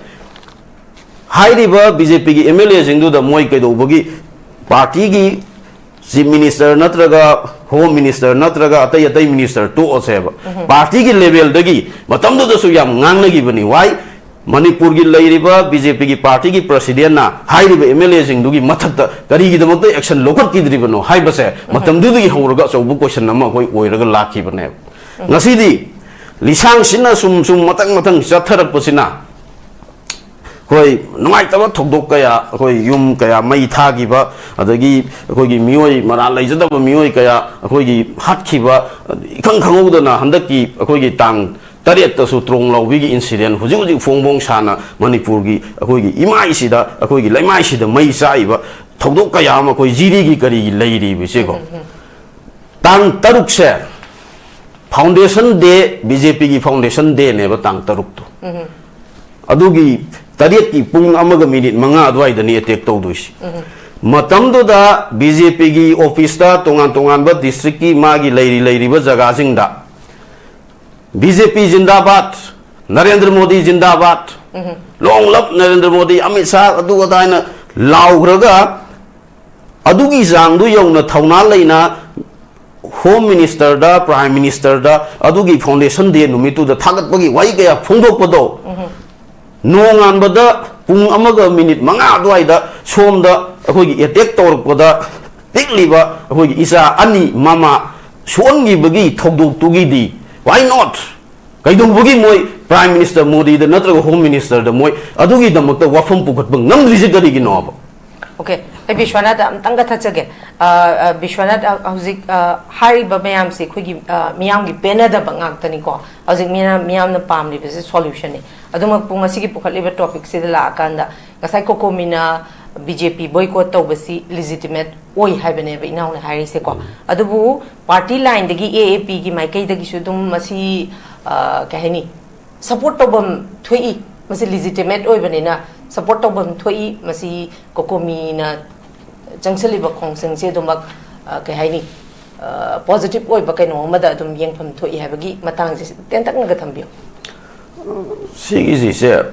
ꯍꯥꯏꯔꯤꯕ B J P M L ꯑꯦꯁꯤꯡꯗꯨꯗ ꯃꯣꯏ ꯀꯩꯗꯧꯕꯒꯤ ꯄꯥꯔꯇꯤꯒꯤ ꯆꯤꯐ ꯃꯤꯅꯤꯁꯇꯔ ꯅꯠꯇ꯭ꯔꯒ ꯍꯣꯝ ꯃꯤꯅꯤꯁꯇꯔ ꯅꯠꯇ꯭ꯔꯒ ꯑꯇꯩ ꯑꯇꯩ ꯃꯤꯅꯤꯁꯇꯔ ꯇꯣꯛꯑꯁꯦꯕ, ꯄꯥꯔꯇꯤꯒꯤ ꯂꯦꯚꯦꯜꯗꯒꯤ ꯃꯇꯝꯗꯨꯗꯁꯨ ꯌꯥꯝ ꯉꯥꯡꯅꯈꯤꯕꯅꯤ꯫ ꯋꯥꯏ, ꯃꯅꯤꯄꯨꯔꯒꯤ ꯂꯩꯔꯤꯕ ꯕꯤ ꯖꯦ ꯄꯤꯒꯤ ꯄꯥꯔꯇꯤꯒꯤ ꯄ꯭ꯔꯁꯤꯗꯦꯟꯅ ꯍꯥꯏꯔꯤꯕ ꯑꯦꯝ ꯑꯦꯜ ꯑꯦꯁꯤꯡꯗꯨꯒꯤ ꯃꯊꯛꯇ ꯀꯔꯤꯒꯤꯗꯃꯛꯇ ꯑꯦꯛꯁꯟ ꯂꯧꯈꯠꯈꯤꯗ꯭ꯔꯤꯕꯅꯣ ꯍꯥꯏꯕꯁꯦ ꯃꯇꯝꯗꯨꯗꯒꯤ ꯍꯧꯔꯒ ꯑꯆꯧꯕ ꯀꯣꯏꯁꯟ ꯑꯃ ꯑꯩꯈꯣꯏ ꯑꯣꯏꯔꯒ ꯂꯥꯛꯈꯤꯕꯅꯦꯕ꯫ ꯉꯁꯤꯗꯤ ꯂꯤꯁꯥꯡꯁꯤꯟꯅ ꯁꯨꯝ ꯁꯨꯝ ꯃꯊꯪ ꯃꯊꯪ ꯆꯠꯊꯔꯛꯄꯁꯤꯅ ꯑꯩꯈꯣꯏ ꯅꯨꯡꯉꯥꯏꯇꯕ ꯊꯧꯗꯣꯛ ꯀꯌꯥ, ꯑꯩꯈꯣꯏ ꯌꯨꯝ ꯀꯌꯥ ꯃꯩ ꯊꯥꯈꯤꯕ, ꯑꯗꯒꯤ ꯑꯩꯈꯣꯏꯒꯤ ꯃꯤꯑꯣꯏ, ꯃꯔꯥꯜ ꯂꯩꯖꯗꯕ ꯃꯤꯑꯣꯏ ꯀꯌꯥ ꯑꯩꯈꯣꯏꯒꯤ ꯍꯥꯠꯈꯤꯕ, ꯏꯈꯪ ꯈꯪꯍꯧꯗꯅ ꯍꯟꯗꯛꯀꯤ ꯑꯩꯈꯣꯏꯒꯤ ꯇꯥꯡ ꯇꯔꯦꯠꯇꯁꯨ ꯇ꯭ꯔꯣꯡ ꯂꯥꯎꯕꯤꯒꯤ ꯏꯟꯁꯤꯗꯦꯟ ꯍꯧꯖꯤꯛ ꯍꯧꯖꯤꯛ ꯐꯣꯡ ꯐꯣꯡ ꯁꯥꯅ ꯃꯅꯤꯄꯨꯔꯒꯤ ꯑꯩꯈꯣꯏꯒꯤ ꯏꯃꯥꯏꯁꯤꯗ, ꯑꯩꯈꯣꯏꯒꯤ ꯂꯩꯃꯥꯏꯁꯤꯗ ꯃꯩ ꯆꯥꯛꯏꯕ ꯊꯧꯗꯣꯛ ꯀꯌꯥ ꯑꯃ ꯑꯩꯈꯣꯏ ꯖꯤꯔꯤꯒꯤ ꯀꯔꯤꯒꯤ ꯂꯩꯔꯤꯕꯁꯦꯀꯣ꯫ ꯇꯥꯡ ꯇꯔꯨꯛꯁꯦ foundation day, ꯕꯤ ꯖꯦ ꯄꯤꯒꯤ foundation dayꯅꯦꯕ ꯇꯥꯡ ꯇꯔꯨꯛꯇꯣ꯫ ꯑꯗꯨꯒꯤ ꯇꯔꯦꯠꯀꯤ ꯄꯨꯡ ꯑꯃꯒ ꯃꯤꯅꯤꯠ ꯃꯉꯥ ꯑꯗꯨꯋꯥꯏꯗꯅꯤ ꯑꯦꯇꯦꯛ ꯇꯧꯗꯣꯏꯁꯤ꯫ ꯃꯇꯝꯗꯨꯗ ꯕꯤ ꯖꯦ ꯄꯤꯒꯤ ꯑꯣꯐꯤꯁꯇ ꯇꯣꯉꯥꯟ ꯇꯣꯉꯥꯟꯕ ꯗꯤꯁꯇ꯭ꯔꯤꯛꯀꯤ ꯃꯥꯒꯤ ꯂꯩꯔꯤ ꯂꯩꯔꯤꯕ ꯖꯒꯥꯁꯤꯡꯗ ꯕꯤ ꯖꯦ ꯄꯤ ꯖꯤꯟꯗꯥꯕꯥꯗ, ꯅꯔꯦꯟꯗ꯭ꯔ ꯃꯣꯗꯤ ꯖꯤꯟꯗꯥꯕꯥꯗ, ꯂꯣꯡ ꯂꯞ ꯅꯔꯦꯟꯗ꯭ꯔ ꯃꯣꯗꯤ, ꯑꯃꯤꯠ ꯁꯥꯍ, ꯑꯗꯨ ꯑꯗꯥ ꯍꯥꯏꯅ ꯂꯥꯎꯈ꯭ꯔꯒ ꯑꯗꯨꯒꯤ ꯆꯥꯡꯗꯨ ꯌꯧꯅ ꯊꯧꯅꯥ ꯂꯩꯅ ꯍꯣꯝ ꯃꯤꯅꯤꯁꯇꯔꯗ, ꯄ꯭ꯔꯥꯏꯝ ꯃꯤꯅꯤꯁꯇꯔꯗ ꯑꯗꯨꯒꯤ foundation day ꯅꯨꯃꯤꯠꯇꯨꯗ ꯊꯥꯒꯠꯄꯒꯤ ꯋꯥꯍꯩ ꯀꯌꯥ ꯐꯣꯡꯗꯣꯛꯄꯗꯣ, ꯅꯣꯡꯉꯥꯟꯕꯗ ꯄꯨꯡ ꯑꯃꯒ ꯃꯤꯅꯤꯠ ꯃꯉꯥ ꯑꯗꯨꯋꯥꯏꯗ ꯁꯣꯝꯗ ꯑꯩꯈꯣꯏꯒꯤ ꯑꯦꯇꯦꯛ ꯇꯧꯔꯛꯄꯗ ꯄꯤꯛꯂꯤꯕ ꯑꯩꯈꯣꯏꯒꯤ ꯏꯆꯥ ꯑꯅꯤ ꯃꯃꯥ ꯁꯣꯟꯈꯤꯕꯒꯤ ꯊꯧꯗꯣꯛꯇꯨꯒꯤꯗꯤ, why not? ꯀꯩꯗꯧꯕꯒꯤ ꯃꯣꯏ ꯄ꯭ꯔꯥꯏꯝ ꯃꯤꯅꯤꯁꯇꯔ ꯃꯣꯗꯤꯗ ꯅꯠꯇ꯭ꯔꯒ ꯍꯣꯝ ꯃꯤꯅꯤꯁꯇꯔꯗ ꯃꯣꯏ ꯑꯗꯨꯒꯤꯗꯃꯛꯇ ꯋꯥꯐꯝ ꯄꯨꯈꯠꯄ ꯉꯝꯗ꯭ꯔꯤꯁꯦ ꯀꯔꯤꯒꯤꯅꯣꯕ? ꯑꯣꯀꯦ, ꯑꯩ ꯕꯤꯁ꯭ꯋꯥꯅꯥꯊ ꯑꯝꯇꯪꯒ ꯊꯠꯆꯒꯦ꯫ ꯑ, ꯑ, ꯕꯤꯁ꯭ꯋꯥꯅꯥꯊ, ꯑ, ꯍꯧꯖꯤꯛ, ꯑ, ꯍꯥꯏꯔꯤꯕ ꯃꯌꯥꯝꯁꯦ ꯑꯩꯈꯣꯏꯒꯤ, ꯑ, ꯃꯤꯌꯥꯝꯒꯤ ꯄꯦꯟꯅꯗꯕ ꯉꯥꯛꯇꯅꯤꯀꯣ꯫ ꯍꯧꯖꯤꯛ ꯃꯤꯌꯥꯝ, ꯃꯤꯌꯥꯝꯅ ꯄꯥꯝꯂꯤꯕꯁꯦ solutionꯅꯤ꯫ ꯑꯗꯨꯃꯛꯄꯨ ꯉꯁꯤꯒꯤ ꯄꯨꯈꯠꯂꯤꯕ topicꯁꯤꯗ ꯂꯥꯛꯑꯀꯥꯟꯗ ꯉꯁꯥꯏ ꯀꯣꯀꯣꯃꯤꯅ ꯕꯤ ꯖꯦ ꯄꯤ boycott ꯇꯧꯕꯁꯤ legitimate ꯑꯣꯏ ꯍꯥꯏꯕꯅꯦꯕ ꯏꯅꯥꯎꯅ ꯍꯥꯏꯔꯤꯁꯦꯀꯣ꯫ ꯑꯗꯨꯕꯨ party lineꯗꯒꯤ, ꯑꯦ ꯑꯦ ꯄꯤꯒꯤ ꯃꯥꯏꯀꯩꯗꯒꯤꯁꯨ ꯑꯗꯨꯝ ꯃꯁꯤ, ꯑ, ꯀꯩ ꯍꯥꯏꯅꯤ, support ꯇꯧꯐꯝ ꯊꯣꯛꯏ, ꯃꯁꯤ legitimate ꯑꯣꯏꯕꯅꯤꯅ support ꯇꯧꯐꯝ ꯊꯣꯛꯏ, ꯃꯁꯤ ꯀꯣꯀꯣꯃꯤꯅ ꯆꯪꯁꯤꯜꯂꯤꯕ ꯈꯣꯡꯖꯪꯁꯦ ꯑꯗꯨꯃꯛ, ꯑ, ꯀꯩ ꯍꯥꯏꯅꯤ, ꯄꯣꯖꯤꯇꯤꯚ ꯑꯣꯏꯕ ꯀꯩꯅꯣ ꯑꯃꯗ ꯑꯗꯨꯝ ꯌꯦꯡꯐꯝ ꯊꯣꯛꯏ ꯍꯥꯏꯕꯒꯤ ꯃꯇꯥꯡꯁꯦ ꯇꯦꯟꯇꯛꯅꯒ ꯊꯝꯕꯤꯌꯨ꯫ ꯁꯤꯒꯤꯁꯤꯁꯦ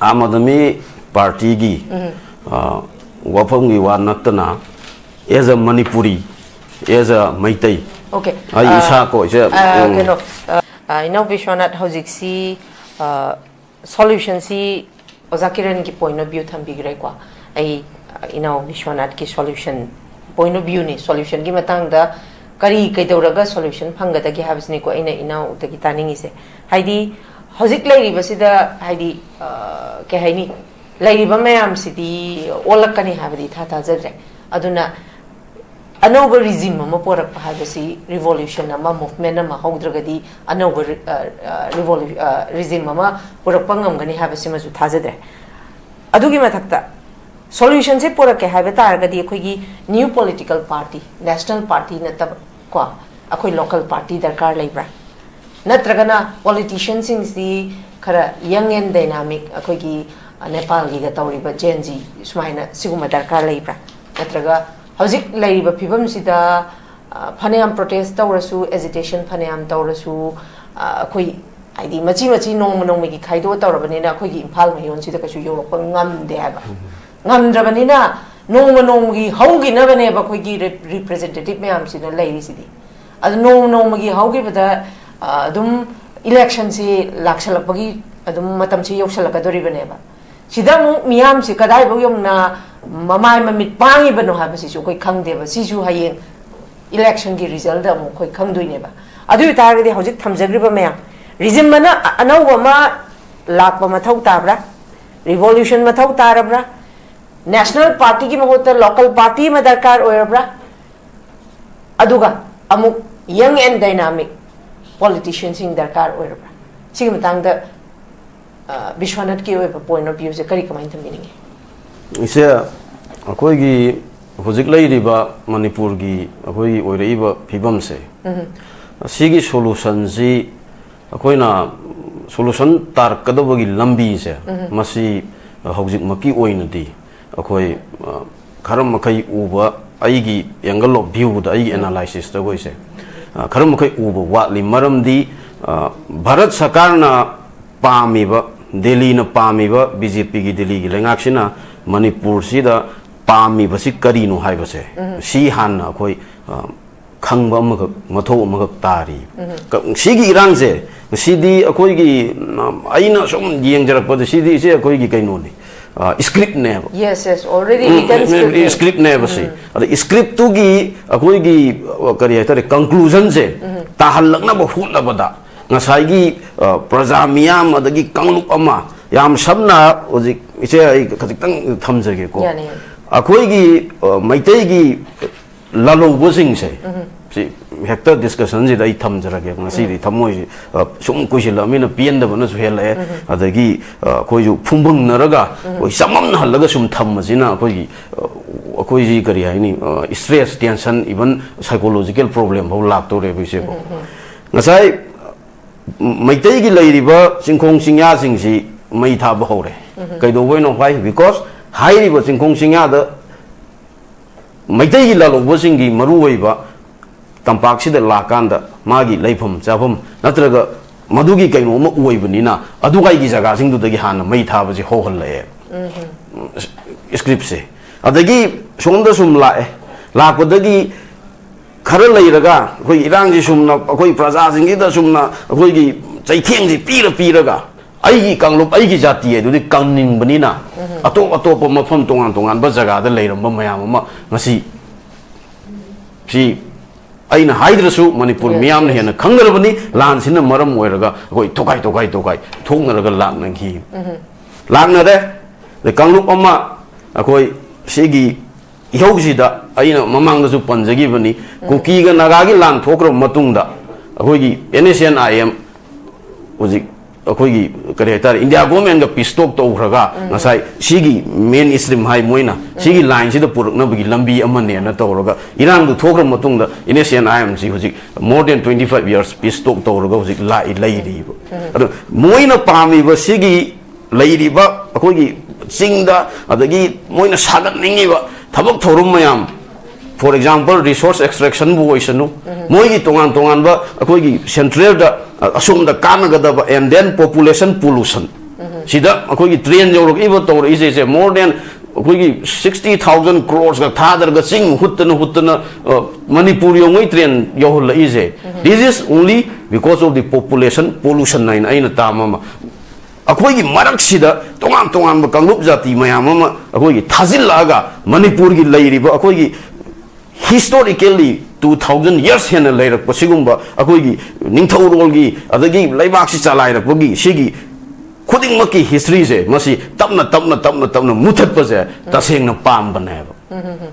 ꯑꯥꯝ ꯑꯥꯗꯃꯤ ꯄꯥꯔꯇꯤꯒꯤ, ꯑ, ꯋꯥꯐꯝꯒꯤ ꯋꯥ ꯅꯠꯇꯅ, as a Manipuri, as a Meitei, okay. ꯑꯩ ꯏꯁꯥ ꯀꯣ, ꯏꯆꯦ, ꯑ, ꯎꯝ꯫ ꯀꯩꯅꯣ, ꯑ, ꯏꯅꯥꯎ ꯕꯤꯁ꯭ꯋꯥꯅꯥꯊ, ꯍꯧꯖꯤꯛꯁꯤ, ꯑ, ꯁꯣꯂꯨꯁꯟꯁꯤ ꯑꯣꯖꯥ ꯀꯤꯔꯟꯒꯤ ꯄꯣꯏꯟ ꯑꯣꯐ ꯚ꯭ꯌꯨ ꯊꯝꯕꯤꯈ꯭ꯔꯦꯀꯣ꯫ ꯑꯩ, ꯑ, ꯏꯅꯥꯎ ꯕꯤꯁ꯭ꯋꯥꯅꯥꯊꯀꯤ ꯁꯣꯂꯨꯁꯟ, ꯄꯣꯏꯟ ꯑꯣꯐ ꯚ꯭ꯌꯨꯅꯤ꯫ ꯁꯣꯂꯨꯁꯟꯒꯤ ꯃꯇꯥꯡꯗ ꯀꯔꯤ ꯀꯩꯗꯧꯔꯒ ꯁꯣꯂꯨꯁꯟ ꯐꯪꯒꯗꯒꯦ ꯍꯥꯏꯕꯁꯤꯅꯤꯀꯣ ꯑꯩꯅ ꯏꯅꯥꯎꯗꯒꯤ ꯇꯥꯅꯤꯡꯉꯤꯁꯦ꯫ ꯍꯥꯏꯗꯤ, ꯍꯧꯖꯤꯛ ꯂꯩꯔꯤꯕꯁꯤꯗ, ꯍꯥꯏꯗꯤ, ꯑ, ꯀꯩ ꯍꯥꯏꯅꯤ, ꯂꯩꯔꯤꯕ ꯃꯌꯥꯝꯁꯤꯗꯤ ꯑꯣꯜꯂꯛꯀꯅꯤ ꯍꯥꯏꯕꯗꯤ ꯏꯊꯥ ꯊꯥꯖꯗ꯭ꯔꯦ꯫ ꯑꯗꯨꯅ ꯑꯅꯧꯕ ꯔꯤꯖꯤꯝ ꯑꯃ ꯄꯣꯔꯛꯄ ꯍꯥꯏꯕꯁꯤ ꯔꯤꯚꯣꯂꯨꯁꯟ ꯑꯃ, ꯃꯨꯚꯃꯦꯟ ꯑꯃ ꯍꯧꯗ꯭ꯔꯒꯗꯤ ꯑꯅꯧꯕ ꯔꯤ-, ꯑ, ꯑ, ꯔꯤꯚꯣꯂꯨ-, ꯑ, ꯔꯤꯖꯤꯝ ꯑꯃ ꯄꯨꯔꯛꯄ ꯉꯝꯒꯅꯤ ꯍꯥꯏꯕꯁꯤꯃꯁꯨ ꯊꯥꯖꯗ꯭ꯔꯦ꯫ ꯑꯗꯨꯒꯤ ꯃꯊꯛꯇ ꯁꯣꯂꯨꯁꯟꯁꯦ ꯄꯨꯔꯛꯀꯦ ꯍꯥꯏꯕ ꯇꯥꯔꯒꯗꯤ ꯑꯩꯈꯣꯏꯒꯤ new political party, national party ꯅꯠꯇꯕ ꯀꯣ, ꯑꯩꯈꯣꯏ ꯂꯣꯀꯦꯜ ꯄꯥꯔꯇꯤ ꯗꯔꯀꯥꯔ ꯂꯩꯕ꯭ꯔꯥ? ꯅꯠꯇ꯭ꯔꯒꯅ ꯄꯣꯂꯤꯇꯤꯁꯤꯌꯟꯁꯤꯡꯁꯤ ꯈꯔ ꯌꯪ ꯑꯦꯟ ꯗꯥꯏꯅꯥꯃꯤꯛ, ꯑꯩꯈꯣꯏꯒꯤ, ꯑ, ꯅꯦꯄꯥꯜꯒꯤꯒ ꯇꯧꯔꯤꯕ ꯖꯦꯟ ꯖꯤ, ꯁꯨꯃꯥꯏꯅ ꯁꯤꯒꯨꯝꯕ ꯗꯔꯀꯥꯔ ꯂꯩꯕ꯭ꯔꯥ? ꯅꯠꯇ꯭ꯔꯒ ꯍꯧꯖꯤꯛ ꯂꯩꯔꯤꯕ ꯐꯤꯕꯝꯁꯤꯗ, ꯑ, ꯐꯅꯌꯥꯝ ꯄ꯭ꯔꯣꯇꯦꯁ ꯇꯧꯔꯁꯨ, ꯑꯦꯖꯤꯇꯦꯁꯟ ꯐꯅꯌꯥꯝ ꯇꯧꯔꯁꯨ, ꯑ, ꯑꯩꯈꯣꯏ, ꯍꯥꯏꯗꯤ, ꯃꯆꯤ ꯃꯆꯤ ꯅꯣꯡꯃ ꯅꯣꯡꯃꯒꯤ ꯈꯥꯏꯗꯣꯛꯑ ꯇꯧꯔꯕꯅꯤꯅ ꯑꯩꯈꯣꯏꯒꯤ ꯏꯝꯐꯥꯜ ꯃꯌꯣꯟꯁꯤꯗ ꯀꯩꯁꯨ ꯌꯧꯔꯛꯄ ꯉꯝꯗꯦ ꯍꯥꯏꯕ꯫ ꯉꯝꯗ꯭ꯔꯕꯅꯤꯅ ꯅꯣꯡꯃ ꯅꯣꯡꯃꯒꯤ ꯍꯧꯈꯤꯅꯕꯅꯦꯕ ꯑꯩꯈꯣꯏꯒꯤ ꯔꯤ-, ꯔꯤꯄ꯭ꯔꯖꯦꯟꯇꯦꯇꯤꯚ ꯃꯌꯥꯝꯁꯤꯅ ꯂꯩꯔꯤꯁꯤꯗꯤ꯫ ꯑꯗꯨ ꯅꯣꯡꯃ ꯅꯣꯡꯃꯒꯤ ꯍꯧꯈꯤꯕꯗ, ꯑ, ꯑꯗꯨꯝ ꯏꯂꯦꯛꯁꯟꯁꯤ ꯂꯥꯛꯁꯜꯂꯛꯄꯒꯤ ꯑꯗꯨꯝ ꯃꯇꯝꯁꯤ ꯌꯧꯁꯜꯂꯛꯀꯗꯣꯔꯤꯕꯅꯦꯕ꯫ ꯁꯤꯗ ꯑꯃꯨꯛ ꯃꯤꯌꯥꯝꯁꯤ ꯀꯗꯥꯏꯐꯥꯎ ꯌꯧꯅ ꯃꯃꯥꯏ ꯃꯃꯤꯠ ꯄꯥꯡꯉꯤꯕꯅꯣ ꯍꯥꯏꯕꯁꯤꯁꯨ ꯑꯩꯈꯣꯏ ꯈꯪꯗꯦꯕ꯫ ꯁꯤꯁꯨ ꯍꯌꯦꯡ ꯏꯂꯦꯛꯁꯟꯒꯤ ꯔꯤꯖꯜꯗ ꯑꯃꯨꯛ ꯑꯩꯈꯣꯏ ꯈꯪꯗꯣꯏꯅꯦꯕ꯫ ꯑꯗꯨ ꯑꯣꯏꯇꯥꯔꯒꯗꯤ ꯍꯧꯖꯤꯛ ꯊꯝꯖꯈ꯭ꯔꯤꯕ ꯃꯌꯥꯝ, ꯔꯤꯖꯤꯝ ꯑꯅ-, ꯑꯅꯧꯕ ꯑꯃ ꯂꯥꯛꯄ ꯃꯊꯧ ꯇꯥꯕ꯭ꯔꯥ? ꯔꯤꯚꯣꯂꯨꯁꯟ ꯃꯊꯧ ꯇꯥꯔꯕ꯭ꯔꯥ? ꯅꯦꯁꯅꯦꯜ ꯄꯥꯔꯇꯤꯒꯤ ꯃꯍꯨꯠꯇ ꯂꯣꯀꯦꯜ ꯄꯥꯔꯇꯤ ꯑꯃ ꯗꯔꯀꯥꯔ ꯑꯣꯏꯔꯕ꯭ꯔꯥ? ꯑꯗꯨꯒ ꯑꯃꯨꯛ ꯌꯪ ꯑꯦꯟ ꯗꯥꯏꯅꯥꯃꯤꯛ ꯄꯣꯂꯤꯇꯤꯁꯤꯌꯟꯁꯤꯡ ꯗꯔꯀꯥꯔ ꯑꯣꯏꯔꯕ꯭ꯔꯥ? ꯁꯤꯒꯤ ꯃꯇꯥꯡꯗ, ꯑ, ꯕꯤꯁ꯭ꯋꯥꯅꯥꯊꯀꯤ ꯑꯣꯏꯕ ꯄꯣꯏꯟ ꯑꯣꯐ ꯚ꯭ꯌꯨꯁꯦ ꯀꯔꯤ, ꯀꯃꯥꯏꯅ ꯊꯝꯕꯤꯅꯤꯡꯉꯤ? ꯏꯆꯦ, ꯑꯩꯈꯣꯏꯒꯤ ꯍꯧꯖꯤꯛ ꯂꯩꯔꯤꯕ ꯃꯅꯤꯄꯨꯔꯒꯤ ꯑꯩꯈꯣꯏꯒꯤ ꯑꯣꯏꯔꯛꯏꯕ ꯐꯤꯕꯝꯁꯦ, ꯑꯁꯤꯒꯤ ꯁꯣꯂꯨꯁꯟꯁꯤ, ꯑꯩꯈꯣꯏꯅ ꯁꯣꯂꯨꯁꯟ ꯇꯥꯔꯛꯀꯗꯕꯒꯤ ꯂꯝꯕꯤꯁꯦ, ꯃꯁꯤ ꯍꯧꯖꯤꯛꯃꯛꯀꯤ ꯑꯣꯏꯅꯗꯤ ꯑꯩꯈꯣꯏ, ꯑ, ꯈꯔ ꯃꯈꯩ ꯎꯕ, ꯑꯩꯒꯤ angle of view ꯗ, ꯑꯩꯒꯤ analysis ꯇ ꯑꯩꯈꯣꯏꯁꯦ, ꯑ, ꯈꯔ ꯃꯈꯩ ꯎꯕ ꯋꯥꯠꯂꯤ꯫ ꯃꯔꯝꯗꯤ, ꯑ, ꯚꯥꯔꯠ ꯁꯔꯀꯥꯔꯅ ꯄꯥꯝꯃꯤꯕ, ꯗꯦꯜꯂꯤꯅ ꯄꯥꯝꯃꯤꯕ, ꯕꯤ ꯖꯦ ꯄꯤꯒꯤ ꯗꯦꯜꯂꯤꯒꯤ ꯂꯩꯉꯥꯛꯁꯤꯅ ꯃꯅꯤꯄꯨꯔꯁꯤꯗ ꯄꯥꯝꯃꯤꯕꯁꯤ ꯀꯔꯤꯅꯣ ꯍꯥꯏꯕꯁꯦ, ꯁꯤ ꯍꯥꯟꯅ ꯑꯩꯈꯣꯏ, ꯑ, ꯈꯪꯕ ꯑꯃꯈꯛ, ꯃꯊꯧ ꯑꯃꯈꯛ ꯇꯥꯔꯤ꯫ ꯀ-, ꯁꯤꯒꯤ ꯏꯔꯥꯡꯁꯦ, ꯁꯤꯗꯤ ꯑꯩꯈꯣꯏꯒꯤ, ꯎꯝ, ꯑꯩꯅ ꯁꯨꯝ ꯌꯦꯡꯖꯔꯛꯄꯗ ꯁꯤꯗꯤ ꯏꯆꯦ ꯑꯩꯈꯣꯏꯒꯤ ꯀꯩꯅꯣꯅꯤ, ꯑ, script ꯅꯦꯕ꯫ Yes, yes, already ꯎꯝ, written script ꯅꯦ꯫ Script ꯅꯦꯕ ꯁꯤ꯫ ꯑꯗ script ꯇꯨꯒꯤ ꯑꯩꯈꯣꯏꯒꯤ, ꯑ, ꯀꯔꯤ ꯍꯥꯏꯇꯥꯔꯦ, conclusion ꯁꯦ ꯇꯥꯍꯜꯂꯛꯅꯕ ꯍꯣꯠꯅꯕꯗ ꯉꯁꯥꯏꯒꯤ, ꯑ, ꯄ꯭ꯔꯖꯥ ꯃꯤꯌꯥꯝ ꯑꯗꯒꯤ ꯀꯥꯡꯂꯨꯞ ꯑꯃ, ꯌꯥꯝ ꯁꯝꯅ ꯍꯧꯖꯤꯛ ꯏꯆꯦ ꯑꯩ ꯈꯖꯤꯛꯇꯪ ꯊꯝꯖꯒꯦꯀꯣ꯫ ꯌꯥꯅꯤ, ꯌꯥꯅꯤ꯫ ꯑꯩꯈꯣꯏꯒꯤ, ꯑ, ꯃꯩꯇꯩꯒꯤ ꯂꯥꯂꯧꯕꯁꯤꯡꯁꯦ, ꯁꯤ ꯍꯦꯛꯇ discussion ꯁꯤꯗ ꯑꯩ ꯊꯝꯖꯔꯒꯦ꯫ ꯉꯁꯤꯗꯤ ꯊꯃꯣꯏꯁꯤ, ꯑ, ꯁꯨꯝ ꯀꯨꯏꯁꯤꯜꯂꯛꯑꯃꯤꯅ ꯄꯦꯟꯗꯕꯅꯁꯨ ꯍꯦꯜꯂꯛꯑꯦ꯫ ꯑꯗꯒꯤ, ꯑ, ꯑꯩꯈꯣꯏꯁꯨ ꯐꯨꯝꯕꯪꯅꯔꯒ ꯑꯩꯈꯣꯏ ꯆꯃꯝꯅꯍꯜꯂꯒ ꯁꯨꯝ ꯊꯝꯕꯁꯤꯅ ꯑꯩꯈꯣꯏꯒꯤ, ꯑ, ꯑꯩꯈꯣꯏꯁꯤ ꯀꯔꯤ ꯍꯥꯏꯅꯤ, ꯑ, stress, tension, even psychological problem ꯐꯥꯎ ꯂꯥꯛꯇꯧꯔꯦꯕ ꯏꯆꯦꯀꯣ꯫ ꯉꯁꯥꯏ ꯃꯩꯇꯩꯒꯤ ꯂꯩꯔꯤꯕ ꯆꯤꯡꯈꯣꯡ ꯆꯤꯡꯌꯥꯁꯤꯡꯁꯤ ꯃꯩ ꯊꯥꯕ ꯍꯧꯔꯦ꯫ ꯀꯩꯗꯧꯕꯩꯅꯣ? Why? Because ꯍꯥꯏꯔꯤꯕ ꯆꯤꯡꯈꯣꯡ ꯆꯤꯡꯌꯥꯗ ꯃꯩꯇꯩꯒꯤ ꯂꯥꯂꯧꯕꯁꯤꯡꯒꯤ ꯃꯔꯨꯑꯣꯏꯕ ꯇꯝꯄꯥꯛꯁꯤꯗ ꯂꯥꯛꯀꯥꯟꯗ ꯃꯥꯒꯤ ꯂꯩꯐꯝ ꯆꯥꯐꯝ ꯅꯠꯇ꯭ꯔꯒ ꯃꯗꯨꯒꯤ ꯀꯩꯅꯣ ꯑꯃ ꯑꯣꯏꯕꯅꯤꯅ, ꯑꯗꯨꯋꯥꯏꯒꯤ ꯖꯒꯥꯁꯤꯡꯗꯨꯗꯒꯤ ꯍꯥꯟꯅ ꯃꯩ ꯊꯥꯕꯁꯦ ꯍꯧꯍꯜꯂꯛꯑꯦ꯫ Script ꯁꯦ꯫ ꯑꯗꯒꯤ ꯁꯣꯝꯗ ꯁꯨꯝ ꯂꯥꯛꯑꯦ꯫ ꯂꯥꯛꯄꯗꯒꯤ ꯈꯔ ꯂꯩꯔꯒ ꯑꯩꯈꯣꯏ ꯏꯔꯥꯡꯁꯤ ꯁꯨꯝꯅ ꯑꯩꯈꯣꯏ ꯄ꯭ꯔꯖꯥꯁꯤꯡꯁꯤꯗ ꯁꯨꯝꯅ ꯑꯩꯈꯣꯏꯒꯤ ꯆꯩꯊꯦꯡꯁꯤ ꯄꯤꯔ ꯄꯤꯔꯒ ꯑꯩꯒꯤ ꯀꯥꯡꯂꯨꯞ, ꯑꯩꯒꯤ ꯖꯥꯇꯤ ꯍꯥꯏꯗꯨꯗꯤ ꯀꯪꯅꯤꯡꯕꯅꯤꯅ, ꯑꯇꯣꯞ ꯑꯇꯣꯞꯄ ꯃꯐꯝ ꯇꯣꯉꯥꯟ ꯇꯣꯉꯥꯟꯕ ꯖꯒꯥꯗ ꯂꯩꯔꯝꯕ ꯃꯌꯥꯝ ꯑꯃ ꯉꯁꯤ, ꯁꯤ ꯑꯩꯅ ꯍꯥꯏꯗ꯭ꯔꯁꯨ ꯃꯅꯤꯄꯨꯔ ꯃꯤꯌꯥꯝꯅ ꯍꯦꯟꯅ ꯈꯪꯅꯔꯕꯅꯤ, ꯂꯥꯟꯁꯤꯅ ꯃꯔꯝ ꯑꯣꯏꯔꯒ ꯑꯩꯈꯣꯏ ꯇꯣꯈꯥꯏ ꯇꯣꯈꯥꯏ ꯇꯣꯈꯥꯏ ꯊꯣꯛꯅꯔꯒ ꯂꯥꯛꯅꯈꯤ꯫ ꯂꯥꯛꯅꯔꯦ꯫ ꯑꯗꯩ ꯀꯥꯡꯂꯨꯞ ꯑꯃ ꯑꯩꯈꯣꯏ ꯁꯤꯒꯤ ꯏꯍꯧꯁꯤꯗ ꯑꯩꯅ ꯃꯃꯥꯡꯗꯁꯨ ꯄꯟꯖꯈꯤꯕꯅꯤ, ꯀꯨꯀꯤꯒ ꯅꯥꯒꯥꯒꯤ ꯂꯥꯟ ꯊꯣꯛꯈ꯭ꯔꯕ ꯃꯇꯨꯡꯗ ꯑꯩꯈꯣꯏꯒꯤ N S N I M ꯍꯧꯖꯤꯛ ꯑꯩꯈꯣꯏꯒꯤ ꯀꯔꯤ ꯍꯥꯏꯇꯥꯔꯦ, ꯏꯟꯗꯤꯌꯥ ꯒꯣꯔꯃꯦꯟꯒ peace talk ꯇꯧꯈ꯭ꯔꯒ ꯉꯁꯥꯏ ꯁꯤꯒꯤ main stream ꯍꯥꯏ ꯃꯣꯏꯅ ꯁꯤꯒꯤ ꯂꯥꯏꯟꯁꯤꯗ ꯄꯨꯔꯛꯅꯕꯒꯤ ꯂꯝꯕꯤ ꯑꯃꯅꯦꯅ ꯇꯧꯔꯒ ꯏꯔꯥꯡꯗꯨ ꯊꯣꯛꯈ꯭ꯔ ꯃꯇꯨꯡꯗ N S N I M ꯁꯤ ꯍꯧꯖꯤꯛ more than twenty five years peace talk ꯇꯧꯔꯒ ꯍꯧꯖꯤꯛ ꯂꯥꯛꯏ, ꯂꯩꯔꯤꯕ꯫ ꯑꯗꯣ ꯃꯣꯏꯅ ꯄꯥꯝꯃꯤꯕ ꯁꯤꯒꯤ ꯂꯩꯔꯤꯕ ꯑꯩꯈꯣꯏꯒꯤ ꯆꯤꯡꯗ, ꯑꯗꯒꯤ ꯃꯣꯏꯅ ꯁꯥꯒꯠꯅꯤꯡꯉꯤꯕ ꯊꯕꯛ ꯊꯧꯔꯝ ꯃꯌꯥꯝ, for example, resource extractionꯕꯨ ꯑꯣꯏꯁꯅꯨ, ꯃꯣꯏꯒꯤ ꯇꯣꯉꯥꯟ ꯇꯣꯉꯥꯟꯕ ꯑꯩꯈꯣꯏꯒꯤ centralꯗ, ꯑ, ꯑꯁꯣꯝꯗ ꯀꯥꯟꯅꯒꯗꯕ, and then population pollution꯫ ꯁꯤꯗ ꯑꯩꯈꯣꯏꯒꯤ train ꯌꯧꯔꯛꯏꯕ ꯇꯧꯔꯛꯏꯁꯦ, ꯁꯦ, more than ꯑꯩꯈꯣꯏꯒꯤ sixty thousand crores ꯊꯥꯗꯔꯒ ꯆꯤꯡ ꯍꯨꯠꯇꯅ ꯍꯨꯠꯇꯅ, ꯑ, Manipur ꯌꯧꯉꯩ train ꯌꯧꯍꯜꯂꯛꯏꯁꯦ, this is only because of the population pollution ꯍꯥꯏꯅ ꯑꯩꯅ term ꯑꯃ, ꯑꯩꯈꯣꯏꯒꯤ ꯃꯔꯛꯁꯤꯗ ꯇꯣꯉꯥꯟ ꯇꯣꯉꯥꯟꯕ ꯀꯥꯡꯂꯨꯞ ꯖꯥꯇꯤ ꯃꯌꯥꯝ ꯑꯃ ꯑꯩꯈꯣꯏꯒꯤ ꯊꯥꯖꯤꯜꯂꯛꯑꯒ ꯃꯅꯤꯄꯨꯔꯒꯤ ꯂꯩꯔꯤꯕ ꯑꯩꯈꯣꯏꯒꯤ historically two thousand years ꯍꯦꯟꯅ ꯂꯩꯔꯛꯄ ꯁꯤꯒꯨꯝꯕ ꯑꯩꯈꯣꯏꯒꯤ ꯅꯤꯡꯊꯧꯔꯣꯜꯒꯤ, ꯑꯗꯒꯤ ꯂꯩꯕꯥꯛꯁꯤ ꯆꯂꯥꯏꯔꯛꯄꯒꯤ ꯁꯤꯒꯤ ꯈꯨꯗꯤꯡꯃꯛꯀꯤ historyꯁꯦ, ꯃꯁꯤ ꯇꯞꯅ ꯇꯞꯅ ꯇꯞꯅ ꯇꯞꯅ ꯃꯨꯊꯠꯄꯁꯦ ꯇꯁꯦꯡꯅ ꯄꯥꯝꯕꯅꯦꯕ꯫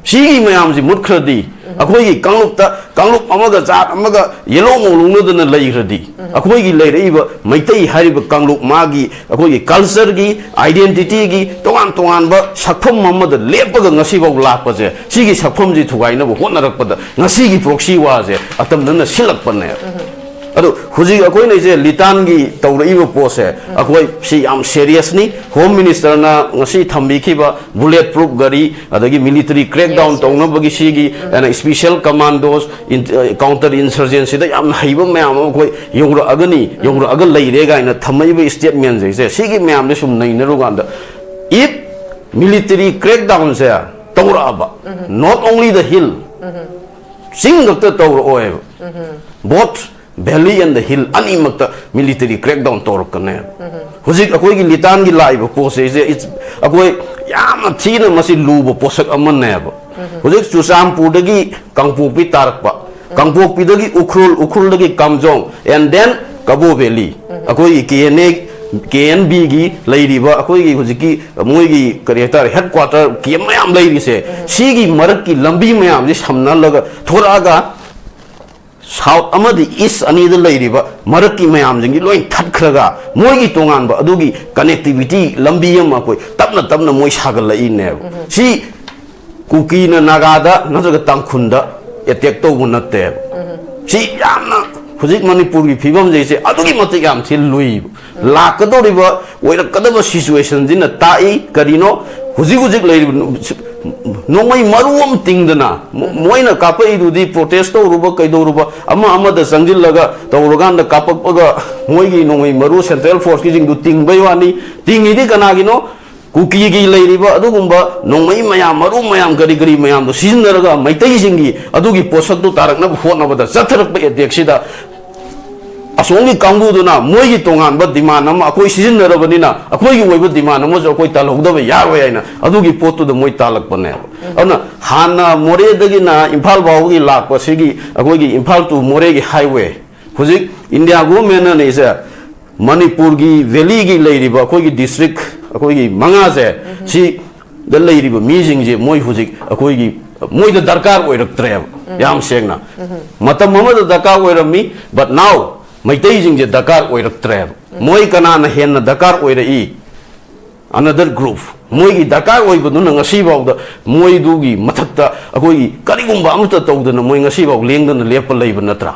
ꯁꯤꯒꯤ ꯃꯌꯥꯝꯁꯤ ꯃꯨꯠꯈ꯭ꯔꯗꯤ, ꯑꯩꯈꯣꯏꯒꯤ ꯀꯥꯡꯂꯨꯞꯇ, ꯀꯥꯡꯂꯨꯞ ꯑꯃꯒ ꯖꯥꯠ ꯑꯃꯒ ꯌꯦꯜꯍꯧ ꯉꯧꯂꯧꯅꯗꯅ ꯂꯩꯈ꯭ꯔꯗꯤ, ꯑꯩꯈꯣꯏꯒꯤ ꯂꯩꯔꯛꯏꯕ ꯃꯩꯇꯩ ꯍꯥꯏꯔꯤꯕ ꯀꯥꯡꯂꯨꯞ, ꯃꯥꯒꯤ ꯑꯩꯈꯣꯏꯒꯤ cultureꯒꯤ, identityꯒꯤ ꯇꯣꯉꯥꯟ ꯇꯣꯉꯥꯟꯕ ꯁꯛꯐꯝ ꯑꯃꯗ ꯂꯦꯞꯄꯒ ꯉꯁꯤꯐꯥꯎ ꯂꯥꯛꯄꯁꯦ, ꯁꯤꯒꯤ ꯁꯛꯐꯝꯁꯤ ꯊꯨꯒꯥꯏꯅꯕ ꯍꯣꯠꯅꯔꯛꯄꯗ ꯉꯁꯤꯒꯤ proxy warꯁꯦ ꯑꯇꯝꯅꯅ ꯁꯤꯜꯂꯛꯄꯅꯦꯕ꯫ ꯑꯗꯣ ꯍꯧꯖꯤꯛ ꯑꯩꯈꯣꯏꯅ ꯏꯆꯦ ꯂꯤꯇꯥꯟꯒꯤ ꯇꯧꯔꯛꯏꯕ ꯄꯣꯠꯁꯦ, ꯑꯩꯈꯣꯏ ꯁꯤ ꯌꯥꯝ seriousꯅꯤ꯫ Home Ministerꯅ ꯉꯁꯤ ꯊꯝꯕꯤꯈꯤꯕ bullet proof ꯒꯥꯔꯤ, ꯑꯗꯒꯤ military crackdown ꯇꯧꯅꯕꯒꯤ ꯁꯤꯒꯤ, ꯑꯗꯨꯅ special commandos, in-, counter insurgencyꯗ ꯌꯥꯝꯅ ꯍꯩꯕ ꯃꯌꯥꯝ ꯑꯃ ꯑꯩꯈꯣꯏ ꯌꯧꯔꯛꯑꯒꯅꯤ, ꯌꯧꯔꯛꯑꯒ ꯂꯩꯔꯦ ꯀꯥꯏꯅ ꯊꯝꯃꯛꯏꯕ statementꯁꯤꯡꯁꯦ, ꯁꯤꯒꯤ ꯃꯌꯥꯝꯁꯦ ꯁꯨꯝ ꯅꯩꯅꯔꯨꯀꯥꯟꯗ, if military crackdownꯁꯦ ꯇꯧꯔꯛꯑꯕ, not only the hill, ꯆꯤꯡ ꯈꯛꯇ ꯇꯧꯔꯛꯑꯣꯏꯕ, both valley and the hill ꯑꯅꯤꯃꯛꯇ military crackdown ꯇꯧꯔꯛꯀꯅꯦꯕ꯫ ꯍꯧꯖꯤꯛ ꯑꯩꯈꯣꯏꯒꯤ ꯂꯤꯇꯥꯟꯒꯤ ꯂꯥꯛꯏꯕ ꯄꯣꯠꯁꯦ, ꯏꯆꯦ, it's, ꯑꯩꯈꯣꯏ ꯌꯥꯝꯅ ꯊꯤꯅ ꯃꯁꯤ ꯂꯨꯕ ꯄꯣꯠꯁꯛ ꯑꯃꯅꯦꯕ꯫ ꯍꯧꯖꯤꯛ ꯆꯨꯔꯆꯥꯟꯄꯨꯔꯗꯒꯤ ꯀꯥꯡꯄꯣꯛꯄꯤ ꯇꯥꯔꯛꯄ, ꯀꯥꯡꯄꯣꯛꯄꯤꯗꯒꯤ ꯎꯈ꯭ꯔꯨꯜ, ꯎꯈ꯭ꯔꯨꯜꯗꯒꯤ ꯀꯥꯝꯖꯣꯡ, and then ꯀꯕꯣ valley, ꯑꯩꯈꯣꯏꯒꯤ K N A, K N Bꯒꯤ ꯂꯩꯔꯤꯕ ꯑꯩꯈꯣꯏꯒꯤ ꯍꯧꯖꯤꯛꯀꯤ ꯃꯣꯏꯒꯤ ꯀꯔꯤ ꯍꯥꯏꯇꯥꯔꯦ, headquarter camp ꯃꯌꯥꯝ ꯂꯩꯔꯤꯁꯦ, ꯁꯤꯒꯤ ꯃꯔꯛꯀꯤ ꯂꯝꯕꯤ ꯃꯌꯥꯝꯁꯤ ꯁꯝꯅꯍꯜꯂꯒ ꯊꯣꯔꯛꯑꯒ south ꯑꯃꯗꯤ east ꯑꯅꯤꯗ ꯂꯩꯔꯤꯕ ꯃꯔꯛꯀꯤ ꯃꯌꯥꯝꯁꯤꯡꯒꯤ ꯂꯣꯏ ꯊꯠꯈ꯭ꯔꯒ ꯃꯣꯏꯒꯤ ꯇꯣꯉꯥꯟꯕ ꯑꯗꯨꯒꯤ connectivity ꯂꯝꯕꯤ ꯑꯃ ꯑꯩꯈꯣꯏ ꯇꯞꯅ ꯇꯞꯅ ꯃꯣꯏ ꯁꯥꯒꯠꯂꯛꯏꯅꯦꯕ꯫ ꯁꯤ ꯀꯨꯀꯤꯅ ꯅꯥꯒꯥꯗ ꯅꯠꯇ꯭ꯔꯒ ꯇꯥꯡꯈꯨꯜꯗ attack ꯇꯧꯕ ꯅꯠꯇꯦꯕ꯫ ꯁꯤ ꯌꯥꯝꯅ ꯍꯧꯖꯤꯛ ꯃꯅꯤꯄꯨꯔꯒꯤ ꯐꯤꯕꯝꯁꯦ ꯏꯆꯦ ꯑꯗꯨꯛꯀꯤ ꯃꯇꯤꯛ ꯌꯥꯝ ꯊꯤꯅ ꯂꯨꯏꯕ꯫ ꯂꯥꯛꯀꯗꯧꯔꯤꯕ, ꯑꯣꯏꯔꯛꯀꯗꯕ situationꯁꯤꯅ ꯇꯥꯛꯏ ꯀꯔꯤꯅꯣ? ꯍꯧꯖꯤꯛ ꯍꯧꯖꯤꯛ ꯂꯩꯔꯤꯕ ꯅꯣꯡꯃꯩ ꯃꯔꯨ ꯑꯃ ꯇꯤꯡꯗꯅ, ꯃꯣ-, ꯃꯣꯏꯅ ꯀꯥꯞꯄꯛꯏꯗꯨꯗꯤ protest ꯇꯧꯔꯨꯕ, ꯀꯩꯗꯧꯔꯨꯕ, ꯑꯃ ꯑꯃꯗ ꯆꯪꯁꯤꯜꯂꯒ ꯇꯧꯔꯀꯥꯟꯗ ꯀꯥꯞꯄꯛꯄꯒ, ꯃꯣꯏꯒꯤ ꯅꯣꯡꯃꯩ ꯃꯔꯨ central force ꯀꯤꯁꯤꯡꯗꯨ ꯇꯤꯡꯕꯩ ꯋꯥꯅꯤ꯫ ꯇꯤꯡꯉꯤꯗꯤ ꯀꯅꯥꯒꯤꯅꯣ? ꯀꯨꯀꯤꯒꯤ ꯂꯩꯔꯤꯕ ꯑꯗꯨꯒꯨꯝꯕ ꯅꯣꯡꯃꯩ ꯃꯌꯥꯝ, ꯃꯔꯨ ꯃꯌꯥꯝ, ꯀꯔꯤ ꯀꯔꯤ ꯃꯌꯥꯝꯗꯣ ꯁꯤꯖꯤꯟꯅꯔꯒ ꯃꯩꯇꯩꯁꯤꯡꯒꯤ ꯑꯗꯨꯒꯤ ꯄꯣꯠꯁꯛꯇꯨ ꯇꯥꯔꯛꯅꯕ ꯍꯣꯠꯅꯕꯗ ꯆꯠꯊꯔꯛꯄ attack ꯁꯤꯗ ꯑꯁꯣꯝꯒꯤ ꯀꯥꯡꯕꯨꯗꯨꯅ ꯃꯣꯏꯒꯤ ꯇꯣꯉꯥꯟꯕ demand ꯑꯃ ꯑꯩꯈꯣꯏ ꯁꯤꯖꯤꯟꯅꯔꯕꯅꯤꯅ ꯑꯩꯈꯣꯏꯒꯤ ꯑꯣꯏꯕ demand ꯑꯃꯁꯨ ꯑꯩꯈꯣꯏ ꯇꯥꯜꯍꯧꯗꯕ ꯌꯥꯔꯣꯏ ꯍꯥꯏꯅ ꯑꯗꯨꯒꯤ ꯄꯣꯠꯇꯨꯗ ꯃꯣꯏ ꯇꯥꯜꯂꯛꯄꯅꯦꯕ꯫ ꯑꯗꯨꯅ ꯍꯥꯟꯅ ꯃꯣꯔꯦꯗꯒꯤꯅ ꯏꯝꯐꯥꯜ ꯐꯥꯎꯕꯒꯤ ꯂꯥꯛꯄ ꯁꯤꯒꯤ ꯑꯩꯈꯣꯏꯒꯤ ꯏꯝꯐꯥꯜ to ꯃꯣꯔꯦꯒꯤ highway, ꯍꯧꯖꯤꯛ India government ꯅ ꯏꯁꯦ ꯃꯅꯤꯄꯨꯔꯒꯤ valley ꯒꯤ ꯂꯩꯔꯤꯕ ꯑꯩꯈꯣꯏꯒꯤ district, ꯑꯩꯈꯣꯏꯒꯤ ꯃꯉꯥꯁꯦ, ꯁꯤꯗ ꯂꯩꯔꯤꯕ ꯃꯤꯁꯤꯡꯁꯦ ꯃꯣꯏ ꯍꯧꯖꯤꯛ ꯑꯩꯈꯣꯏꯒꯤ, ꯃꯣꯏꯗ ꯗꯔꯀꯥꯔ ꯑꯣꯏꯔꯛꯇ꯭ꯔꯦꯕ꯫ ꯌꯥꯝ ꯁꯦꯡꯅ, ꯃꯇꯝ ꯑꯃꯗ ꯗꯔꯀꯥꯔ ꯑꯣꯏꯔꯝꯃꯤ, but now ꯃꯩꯇꯩꯁꯤꯡꯁꯦ ꯗꯔꯀꯥꯔ ꯑꯣꯏꯔꯛꯇ꯭ꯔꯦꯕ꯫ ꯃꯣꯏ ꯀꯅꯥꯅ ꯍꯦꯟꯅ ꯗꯔꯀꯥꯔ ꯑꯣꯏꯔꯛꯏ? Another group꯫ ꯃꯣꯏꯒꯤ ꯗꯔꯀꯥꯔ ꯑꯣꯏꯕꯗꯨꯅ ꯉꯁꯤꯐꯥꯎꯗ ꯃꯣꯏꯗꯨꯒꯤ ꯃꯊꯛꯇ ꯑꯩꯈꯣꯏꯒꯤ ꯀꯔꯤꯒꯨꯝꯕ ꯑꯃꯠꯇ ꯇꯧꯗꯅ ꯃꯣꯏ ꯉꯁꯤꯐꯥꯎ ꯂꯦꯡꯗꯅ ꯂꯦꯞꯄ ꯂꯩꯕ ꯅꯠꯇ꯭ꯔꯥ?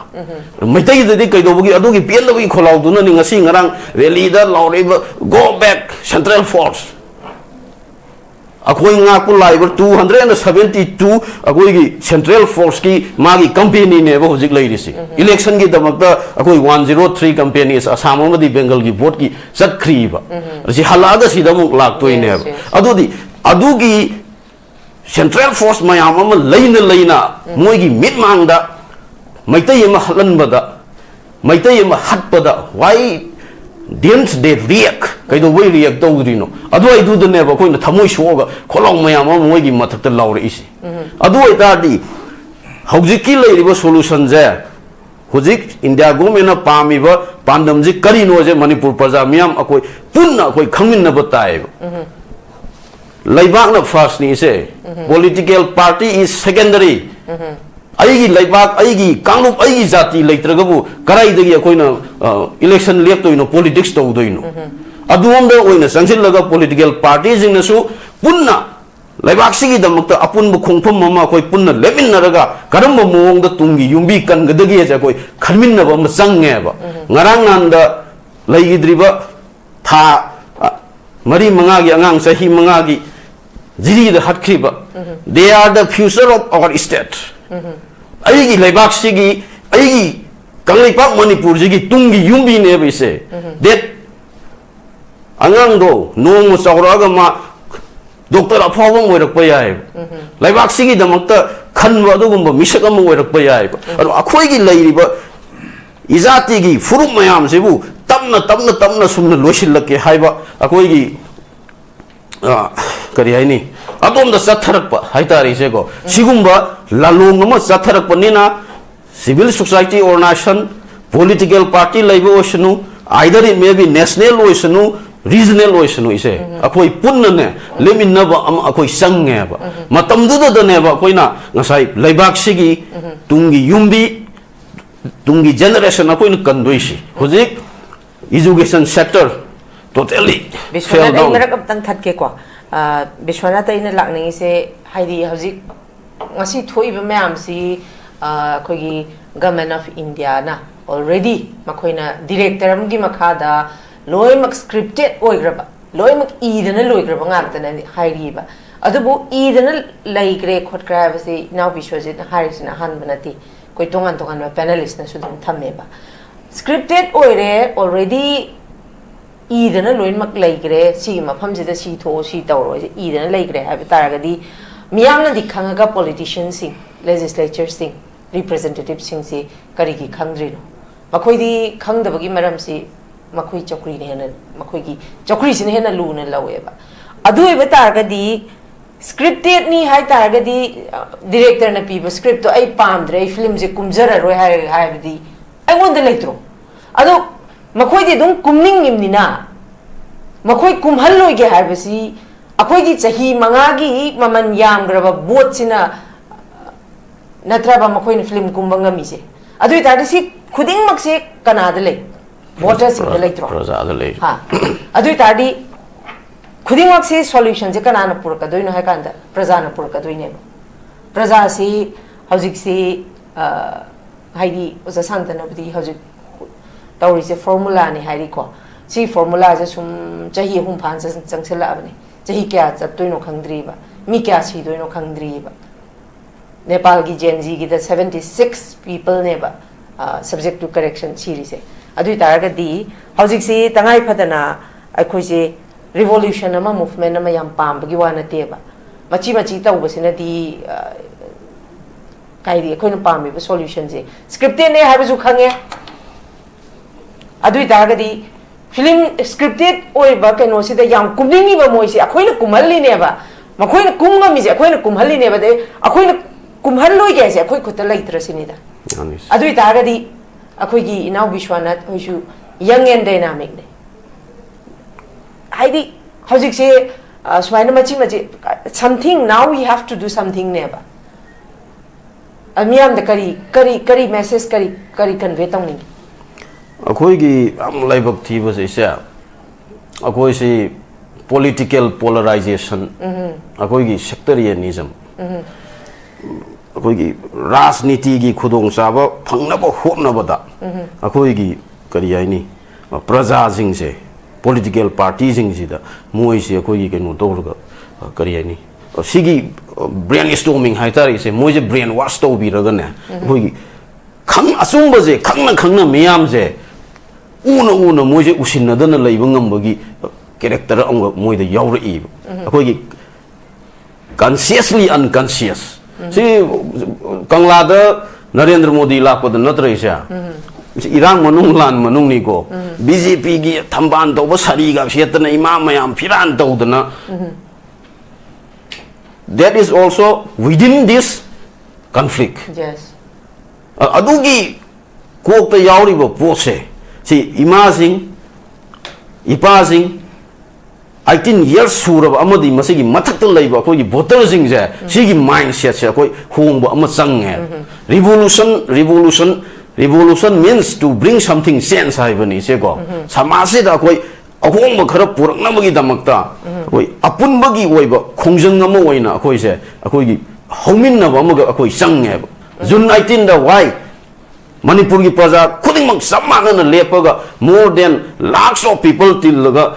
ꯃꯩꯇꯩꯗꯗꯤ ꯀꯩꯗꯧꯕꯒꯤ ꯑꯗꯨꯒꯤ ꯄꯦꯟꯗꯕꯒꯤ ꯈꯣꯜꯂꯥꯎꯗꯨꯅꯅꯤ ꯉꯁꯤ ꯉꯔꯥꯡ rally ꯗ ꯂꯥꯎꯔꯛꯏꯕ "Go back central force"? ꯑꯩꯈꯣꯏ ꯉꯥꯛꯄ ꯂꯥꯛꯏꯕ two hundred and seventy two ꯑꯩꯈꯣꯏꯒꯤ central force ꯀꯤ ꯃꯥꯒꯤ company ꯅꯦꯕ ꯍꯧꯖꯤꯛ ꯂꯩꯔꯤꯁꯤ꯫ Election ꯒꯤꯗꯃꯛꯇ ꯑꯩꯈꯣꯏ one zero three companies Assam ꯑꯃꯗꯤ ꯕꯦꯡꯒꯜꯒꯤ vote ꯀꯤ ꯆꯠꯈ꯭ꯔꯤꯕ꯫ ꯑꯁꯤ ꯍꯜꯂꯛꯑꯒ ꯁꯤꯗ ꯑꯃꯨꯛ ꯂꯥꯛꯇꯣꯏꯅꯦꯕ꯫ Yes, yes. ꯑꯗꯨꯗꯤ ꯑꯗꯨꯒꯤ central force ꯃꯌꯥꯝ ꯑꯃ ꯂꯩꯅ ꯂꯩꯅ ꯃꯣꯏꯒꯤ ꯃꯤꯠꯃꯥꯡꯗ ꯃꯩꯇꯩ ꯑꯃ ꯍꯠꯍꯟꯕꯗ, ꯃꯩꯇꯩ ꯑꯃ ꯍꯠꯄꯗ why didn't they react? ꯀꯩꯗꯧꯕꯩ react ꯇꯧꯗ꯭ꯔꯤꯅꯣ? ꯑꯗꯨꯋꯥꯏꯗꯨꯗꯅꯦꯕ ꯑꯩꯈꯣꯏꯅ ꯊꯃꯣꯏ ꯁꯣꯛꯑꯒ ꯈꯣꯜꯂꯥꯎ ꯃꯌꯥꯝ ꯑꯃ ꯃꯣꯏꯒꯤ ꯃꯊꯛꯇ ꯂꯥꯎꯔꯛꯏꯁꯦ꯫ ꯑꯗꯨ ꯑꯣꯏꯇꯥꯔꯗꯤ ꯍꯧꯖꯤꯛꯀꯤ ꯂꯩꯔꯤꯕ solution ꯁꯦ, ꯍꯧꯖꯤꯛ India government ꯅ ꯄꯥꯝꯃꯤꯕ ꯄꯥꯟꯗꯝꯁꯤ ꯀꯔꯤꯅꯣꯁꯦ ꯃꯅꯤꯄꯨꯔ ꯄ꯭ꯔꯖꯥ ꯃꯤꯌꯥꯝ ꯑꯩꯈꯣꯏ ꯄꯨꯟꯅ ꯑꯩꯈꯣꯏ ꯈꯪꯃꯤꯟꯅꯕ ꯇꯥꯏꯌꯦꯕ꯫ ꯂꯩꯕꯥꯛꯅ first ꯅꯤ ꯏꯆꯦ꯫ Political party is secondary꯫ ꯑꯩꯒꯤ ꯂꯩꯕꯥꯛ, ꯑꯩꯒꯤ ꯀꯥꯡꯂꯨꯞ, ꯑꯩꯒꯤ ꯖꯥꯇꯤ ꯂꯩꯇ꯭ꯔꯒꯕꯨ ꯀꯗꯥꯏꯗꯒꯤ ꯑꯩꯈꯣꯏꯅ, ꯑ, election ꯂꯦꯞꯇꯣꯏꯅꯣ, politics ꯇꯧꯗꯣꯏꯅꯣ? ꯑꯗꯨꯔꯣꯝꯗ ꯑꯣꯏꯅ ꯆꯪꯁꯤꯜꯂꯒ political party ꯁꯤꯡꯅꯁꯨ ꯄꯨꯟꯅ ꯂꯩꯕꯥꯛꯁꯤꯒꯤꯗꯃꯛꯇ ꯑꯄꯨꯟꯕ ꯈꯣꯡꯐꯝ ꯑꯃ ꯑꯩꯈꯣꯏ ꯄꯨꯟꯅ ꯂꯦꯞꯃꯤꯟꯅꯔꯒ ꯀꯔꯝꯕ ꯃꯑꯣꯡꯗ ꯇꯨꯡꯒꯤ ꯌꯨꯝꯕꯤ ꯀꯟꯒꯗꯒꯦꯁꯦ ꯑꯩꯈꯣꯏ ꯈꯟꯃꯤꯟꯅꯕ ꯑꯃ ꯆꯪꯉꯦꯕ꯫ ꯉꯔꯥꯡ ꯅꯍꯥꯟꯗ ꯂꯩꯈꯤꯗ꯭ꯔꯤꯕ ꯊꯥ, ꯑ, ꯃꯔꯤ ꯃꯉꯥꯒꯤ ꯑꯉꯥꯡ, ꯆꯍꯤ ꯃꯉꯥꯒꯤ ꯖꯤꯔꯤꯗ ꯍꯥꯠꯈ꯭ꯔꯤꯕ, they are the future of our state. ꯑꯩꯒꯤ ꯂꯩꯕꯥꯛꯁꯤꯒꯤ, ꯑꯩꯒꯤ ꯀꯪꯂꯩꯄꯥꯛ ꯃꯅꯤꯄꯨꯔꯁꯤꯒꯤ ꯇꯨꯡꯒꯤ ꯌꯨꯝꯕꯤꯅꯦꯕ ꯏꯆꯦ꯫ That ꯑꯉꯥꯡꯗꯣ ꯅꯣꯡꯃ ꯆꯥꯎꯔꯛꯑꯒ ꯃꯥ ꯗꯣꯛꯇꯔ ꯑꯐꯥꯎꯕ ꯑꯃ ꯑꯣꯏꯔꯛꯄ ꯌꯥꯏꯑꯕ꯫ ꯂꯩꯕꯥꯛꯁꯤꯒꯤꯗꯃꯛꯇ ꯈꯟꯕ ꯑꯗꯨꯒꯨꯝꯕ ꯃꯤꯁꯛ ꯑꯃ ꯑꯣꯏꯔꯛꯄ ꯌꯥꯏꯑꯕ꯫ ꯑꯗꯣ ꯑꯩꯈꯣꯏꯒꯤ ꯂꯩꯔꯤꯕ ꯏꯖꯥꯇꯤꯒꯤ ꯐꯨꯔꯨꯞ ꯃꯌꯥꯝꯁꯤꯕꯨ ꯇꯞꯅ ꯇꯞꯅ ꯇꯞꯅ ꯁꯨꯝꯅ ꯂꯣꯏꯁꯤꯜꯂꯛꯀꯦ ꯍꯥꯏꯕ ꯑꯩꯈꯣꯏꯒꯤ, ꯑ, ꯀꯔꯤ ꯍꯥꯏꯅꯤ, ꯑꯗꯣꯝꯗ ꯆꯠꯊꯔꯛꯄ ꯍꯥꯏꯇꯥꯔꯦ ꯏꯆꯦꯀꯣ꯫ ꯁꯤꯒꯨꯝꯕ ꯂꯥꯂꯣꯡ ꯑꯃ ꯆꯠꯊꯔꯛꯄꯅꯤꯅ civil society organization, political party ꯂꯩꯕ ꯑꯣꯏꯁꯅꯨ, either it may be national ꯑꯣꯏꯁꯅꯨ, regional ꯑꯣꯏꯁꯅꯨ ꯏꯆꯦ, ꯑꯩꯈꯣꯏ ꯄꯨꯟꯅꯅꯦ ꯂꯦꯞꯃꯤꯟꯅꯕ ꯑꯃ ꯑꯩꯈꯣꯏ ꯆꯪꯉꯦꯕ꯫ ꯃꯇꯝꯗꯨꯗꯗꯅꯦꯕ ꯑꯩꯈꯣꯏꯅ ꯉꯁꯥꯏ ꯂꯩꯕꯥꯛꯁꯤꯒꯤ ꯇꯨꯡꯒꯤ ꯌꯨꯝꯕꯤ, ꯇꯨꯡꯒꯤ generation ꯑꯩꯈꯣꯏꯅ ꯀꯟꯗꯣꯏꯁꯤ꯫ ꯍꯧꯖꯤꯛ education sector totally fail Vishwanath, ꯑꯩ ꯗꯥꯎꯟ꯫ ꯃꯔꯛ ꯑꯝꯇꯪ ꯊꯠꯀꯦꯀꯣ꯫ ꯑ, ꯕꯤꯁ꯭ꯋꯥꯅꯥꯊ, ꯑꯩꯅ ꯂꯥꯛꯅꯤꯡꯉꯤꯁꯦ, ꯍꯥꯏꯗꯤ ꯍꯧꯖꯤꯛ ꯉꯁꯤ ꯊꯣꯛꯏꯕ ꯃꯌꯥꯝꯁꯤ, ꯑ, ꯑꯩꯈꯣꯏꯒꯤ Government of Indiaꯅ already ꯃꯈꯣꯏꯅ director ꯑꯃꯒꯤ ꯃꯈꯥꯗ ꯂꯣꯏꯅꯃꯛ scripted ꯑꯣꯏꯈ꯭ꯔꯕ, ꯂꯣꯏꯅꯃꯛ ꯏꯗꯅ ꯂꯣꯏꯈ꯭ꯔꯕ ꯉꯥꯛꯇꯅ ꯍꯥꯏꯔꯤꯕ꯫ ꯑꯗꯨꯕꯨ ꯏꯗꯅ ꯂꯩꯈ꯭ꯔꯦ ꯈꯣꯠꯈ꯭ꯔꯦ ꯍꯥꯏꯕꯁꯤ ꯏꯅꯥꯎꯄꯤ ꯁꯣꯖꯤꯠꯅ ꯍꯥꯏꯔꯤꯁꯤꯅ ꯑꯍꯥꯟꯕ ꯅꯠꯇꯦ꯫ ꯑꯩꯈꯣꯏ ꯇꯣꯉꯥꯟ ꯇꯣꯉꯥꯟꯕ panelistꯅꯁꯨ ꯑꯗꯨꯝ ꯊꯝꯃꯦꯕ꯫ Scripted ꯑꯣꯏꯔꯦ, already ꯏꯗꯅ ꯂꯣꯏꯅꯃꯛ ꯂꯩꯈ꯭ꯔꯦ, ꯁꯤꯒꯤ ꯃꯐꯝꯁꯤꯗ ꯁꯤ ꯊꯣꯛꯑꯣ, ꯁꯤ ꯇꯧꯔꯣ ꯍꯥꯏꯁꯦ ꯏꯗꯅ ꯂꯩꯈ꯭ꯔꯦ ꯍꯥꯏꯕ ꯇꯥꯔꯒꯗꯤ, ꯃꯤꯌꯥꯝꯅꯗꯤ ꯈꯪꯉꯒ politicianꯁꯤꯡ, legislatureꯁꯤꯡ, representativeꯁꯤꯡꯁꯤ ꯀꯔꯤꯒꯤ ꯈꯪꯗ꯭ꯔꯤꯅꯣ? ꯃꯈꯣꯏꯗꯤ ꯈꯪꯗꯕꯒꯤ ꯃꯔꯝꯁꯤ ꯃꯈꯣꯏ ꯆꯧꯀ꯭ꯔꯤꯅ ꯍꯦꯟꯅ, ꯃꯈꯣꯏꯒꯤ ꯆꯧꯀ꯭ꯔꯤꯁꯤꯅ ꯍꯦꯟꯅ ꯂꯨꯅ ꯂꯧꯋꯦꯕ꯫ ꯑꯗꯨ ꯑꯣꯏꯕ ꯇꯥꯔꯒꯗꯤ, scriptedꯅꯤ ꯍꯥꯏ ꯇꯥꯔꯒꯗꯤ, directorꯅ ꯄꯤꯕ scriptꯇꯣ ꯑꯩ ꯄꯥꯝꯗ꯭ꯔꯦ, ꯑꯩ filmꯁꯦ ꯀꯨꯝꯖꯔꯔꯣꯏ ꯍꯥꯏꯔꯒ ꯍꯥꯏꯕꯗꯤ ꯑꯩꯉꯣꯟꯗ ꯂꯩꯇ꯭ꯔꯣ? ꯑꯗꯣ ꯃꯈꯣꯏꯗꯤ ꯑꯗꯨꯝ ꯀꯨꯝꯅꯤꯡꯉꯤꯕꯅꯤꯅ, ꯃꯈꯣꯏ ꯀꯨꯝꯍꯜꯂꯣꯏꯒꯦ ꯍꯥꯏꯕꯁꯤ ꯑꯩꯈꯣꯏꯒꯤ ꯆꯍꯤ ꯃꯉꯥꯒꯤ ꯃꯃꯜ ꯌꯥꯝꯈ꯭ꯔꯕ voteꯁꯤꯅ ꯅꯠꯇ꯭ꯔꯕ ꯃꯈꯣꯏꯅ film ꯀꯨꯝꯕ ꯉꯝꯃꯤꯁꯦ? ꯑꯗꯨ ꯑꯣꯏꯇꯥꯔꯗꯤ ꯁꯤ ꯈꯨꯗꯤꯡꯃꯛꯁꯦ ꯀꯅꯥꯗ ꯂꯩ? Voterꯁꯤꯡꯗ ꯂꯩꯇ꯭ꯔꯣ? ꯄ꯭ꯔꯖꯥꯗ ꯂꯩ꯫ ꯍꯥ? ꯑꯗꯨ ꯑꯣꯏꯇꯥꯔꯗꯤ ꯈꯨꯗꯤꯡꯃꯛꯁꯤ solutionꯁꯦ ꯀꯅꯥꯅ ꯄꯨꯔꯛꯀꯗꯣꯏꯅꯣ ꯍꯥꯏ ꯀꯥꯟꯗ ꯄ꯭ꯔꯖꯥꯅ ꯄꯨꯔꯛꯀꯗꯣꯏꯅꯦꯕ꯫ ꯄ꯭ꯔꯖꯥꯁꯤ ꯍꯧꯖꯤꯛꯁꯤ, ꯑ, ꯍꯥꯏꯗꯤ ꯑꯣꯖꯥ ꯁꯥꯟꯇꯅꯕꯨꯗꯤ ꯍꯧꯖꯤꯛ ꯇꯧꯔꯤꯁꯦ formulaꯅꯤ ꯍꯥꯏꯔꯤꯀꯣ꯫ ꯁꯤ formulaꯁꯦ ꯁꯨꯝ ꯆꯍꯤ ꯑꯍꯨꯝ ꯐꯥꯅ ꯆꯪ-, ꯆꯪꯁꯤꯜꯂꯛꯑꯕꯅꯤ꯫ ꯆꯍꯤ ꯀꯌꯥ ꯆꯠꯇꯣꯏꯅꯣ ꯈꯪꯗ꯭ꯔꯤꯕ, ꯃꯤ ꯀꯌꯥ ꯁꯤꯗꯣꯏꯅꯣ ꯈꯪꯗ꯭ꯔꯤꯕ꯫ ꯅꯦꯄꯥꯜꯒꯤ Gen Zꯒꯤꯗ seventy six peopleꯅꯦꯕ, ꯑ, subject to correction ꯁꯤꯔꯤꯁꯦ꯫ ꯑꯗꯨ ꯑꯣꯏ ꯇꯥꯔꯒꯗꯤ ꯍꯧꯖꯤꯛꯁꯤ ꯇꯉꯥꯏ ꯐꯗꯅ ꯑꯩꯈꯣꯏꯁꯦ revolution ꯑꯃ, movement ꯑꯃ ꯌꯥꯝ ꯄꯥꯝꯕꯒꯤ ꯋꯥ ꯅꯠꯇꯦꯕ꯫ ꯃꯆꯤ ꯃꯆꯤ ꯇꯧꯕꯁꯤꯅꯗꯤ, ꯑ, ꯀꯥꯏꯗꯤ ꯑꯩꯈꯣꯏꯅ ꯄꯥꯝꯃꯤꯕ solutionꯁꯦ scriptedꯅꯦ ꯍꯥꯏꯕꯁꯨ ꯈꯪꯉꯦ꯫ ꯑꯗꯨ ꯑꯣꯏ ꯇꯥꯔꯒꯗꯤ film scripted ꯑꯣꯏꯕ ꯀꯩꯅꯣꯁꯤꯗ ꯌꯥꯝ ꯀꯨꯝꯅꯤꯡꯉꯤꯕ ꯃꯣꯏꯁꯦ ꯑꯩꯈꯣꯏꯅ ꯀꯨꯝꯍꯜꯂꯤꯅꯦꯕ꯫ ꯃꯈꯣꯏꯅ ꯀꯨꯝ ꯉꯝꯃꯤꯁꯦ ꯑꯩꯈꯣꯏꯅ ꯀꯨꯝꯍꯜꯂꯤꯅꯦꯕ꯫ ꯑꯗꯩ ꯑꯩꯈꯣꯏꯅ ꯀꯨꯝꯍꯜꯂꯣꯏꯒꯦ ꯍꯥꯏꯁꯦ ꯑꯩꯈꯣꯏ ꯈꯨꯠꯇ ꯂꯩꯇ꯭ꯔꯁꯤꯅꯤꯗ꯫ ꯑꯗꯨ ꯑꯣꯏ ꯇꯥꯔꯒꯗꯤ ꯑꯩꯈꯣꯏꯒꯤ ꯏꯅꯥꯎ ꯕꯤꯁ꯭ꯋꯥꯅꯥꯊ ꯍꯣꯏꯁꯨ young and dynamicꯅꯦ꯫ ꯍꯥꯏꯗꯤ ꯍꯧꯖꯤꯛꯁꯦ, ꯑ, ꯁꯨꯃꯥꯏꯅ ꯃꯆꯤ ꯃꯆꯤ, something, now we have to do somethingꯅꯦꯕ꯫ ꯑ, ꯃꯤꯌꯥꯝꯗ ꯀꯔꯤ, ꯀꯔꯤ, ꯀꯔꯤ message, ꯀꯔꯤ, ꯀꯔꯤ convey ꯇꯧꯅꯤꯡꯉꯤ? ꯑꯩꯈꯣꯏꯒꯤ ꯌꯥꯝ ꯂꯥꯏꯕꯛ ꯊꯤꯕꯁꯦ ꯏꯆꯦ, ꯑꯩꯈꯣꯏꯁꯤ political polarization, ꯑꯩꯈꯣꯏꯒꯤ sectarianism, ꯑꯩꯈꯣꯏꯒꯤ ꯔꯥꯖꯅꯤꯇꯤꯒꯤ ꯈꯨꯗꯣꯡꯆꯥꯕ ꯐꯪꯅꯕ ꯍꯣꯠꯅꯕꯗ ꯑꯩꯈꯣꯏꯒꯤ ꯀꯔꯤ ꯍꯥꯏꯅꯤ, ꯄ꯭ꯔꯖꯥꯁꯤꯡꯁꯦ, political partyꯁꯤꯡꯁꯤꯗ ꯃꯣꯏꯁꯦ ꯑꯩꯈꯣꯏꯒꯤ ꯀꯩꯅꯣ ꯇꯧꯔꯒ, ꯀꯔꯤ ꯍꯥꯏꯅꯤ, ꯁꯤꯒꯤ brain storming ꯍꯥꯏꯇꯥꯔꯦ ꯏꯆꯦ, ꯃꯣꯏꯁꯦ brain wash ꯇꯧꯕꯤꯔꯒꯅꯦ, ꯑꯩꯈꯣꯏꯒꯤ ꯈꯪ ꯑꯆꯨꯝꯕꯁꯦ ꯈꯪꯅ ꯈꯪꯅ ꯃꯤꯌꯥꯝꯁꯦ ꯎꯅ ꯎꯅ ꯃꯣꯏꯁꯦ ꯎꯁꯤꯟꯅꯗꯅ ꯂꯩꯕ ꯉꯝꯕꯒꯤ character ꯑꯃ ꯃꯣꯏꯗ ꯌꯥꯎꯔꯛꯏꯕ꯫ ꯑꯩꯈꯣꯏꯒꯤ consciously unconscious꯫ ꯁꯤ ꯀꯪꯂꯥꯗ ꯅꯔꯦꯟꯗ꯭ꯔ ꯃꯣꯗꯤ ꯂꯥꯛꯄꯗ ꯅꯠꯇ꯭ꯔ ꯏꯆꯦ? ꯁꯤ ꯏꯔꯥꯡ ꯃꯅꯨꯡ ꯂꯥꯟ ꯃꯅꯨꯡꯅꯤꯀꯣ꯫ BJPꯒꯤ ꯊꯝꯕꯥꯜ ꯇꯧꯕ ꯁꯥꯔꯤꯒ ꯁꯦꯠꯇꯅ ꯏꯃꯥ ꯃꯌꯥꯝ ꯐꯤꯔꯥꯟ ꯇꯧꯗꯅ, that is also within this conflict꯫ Yes. ꯑ- ꯑꯗꯨꯒꯤ ꯀꯣꯛꯇ ꯌꯥꯎꯔꯤꯕ ꯄꯣꯠꯁꯦ, ꯁꯤ ꯏꯃꯥꯁꯤꯡ, ꯏꯄꯥꯁꯤꯡ, eighteen years ꯁꯨꯔꯕ ꯑꯃꯗꯤ ꯃꯁꯤꯒꯤ ꯃꯊꯛꯇ ꯂꯩꯕ ꯑꯩꯈꯣꯏꯒꯤ voterꯁꯤꯡꯁꯦ, ꯁꯤꯒꯤ mindsetꯁꯦ ꯑꯩꯈꯣꯏ ꯍꯣꯡꯕ ꯑꯃ ꯆꯪꯉꯦ꯫ Revolution, revolution, revolution means to bring something change ꯍꯥꯏꯕꯅꯤ ꯏꯆꯦꯀꯣ꯫ ꯁꯃꯥꯖꯁꯤꯗ ꯑꯩꯈꯣꯏ ꯑꯍꯣꯡꯕ ꯈꯔ ꯄꯨꯔꯛꯅꯕꯒꯤꯗꯃꯛꯇ ꯑꯩꯈꯣꯏ ꯑꯄꯨꯟꯕꯒꯤ ꯑꯣꯏꯕ ꯈꯣꯡꯖꯪ ꯑꯃ ꯑꯣꯏꯅ ꯑꯩꯈꯣꯏꯁꯦ, ꯑꯩꯈꯣꯏꯒꯤ ꯍꯧꯃꯤꯟꯅꯕ ꯑꯃꯒ ꯑꯩꯈꯣꯏ ꯆꯪꯉꯦꯕ꯫ June eighteenꯗ why ꯃꯅꯤꯄꯨꯔꯒꯤ ꯄ꯭ꯔꯖꯥ ꯈꯨꯗꯤꯡꯃꯛ ꯆꯞ ꯃꯥꯟꯅꯅ ꯂꯦꯞꯄꯒ more than lakhs of people ꯇꯤꯜꯂꯒ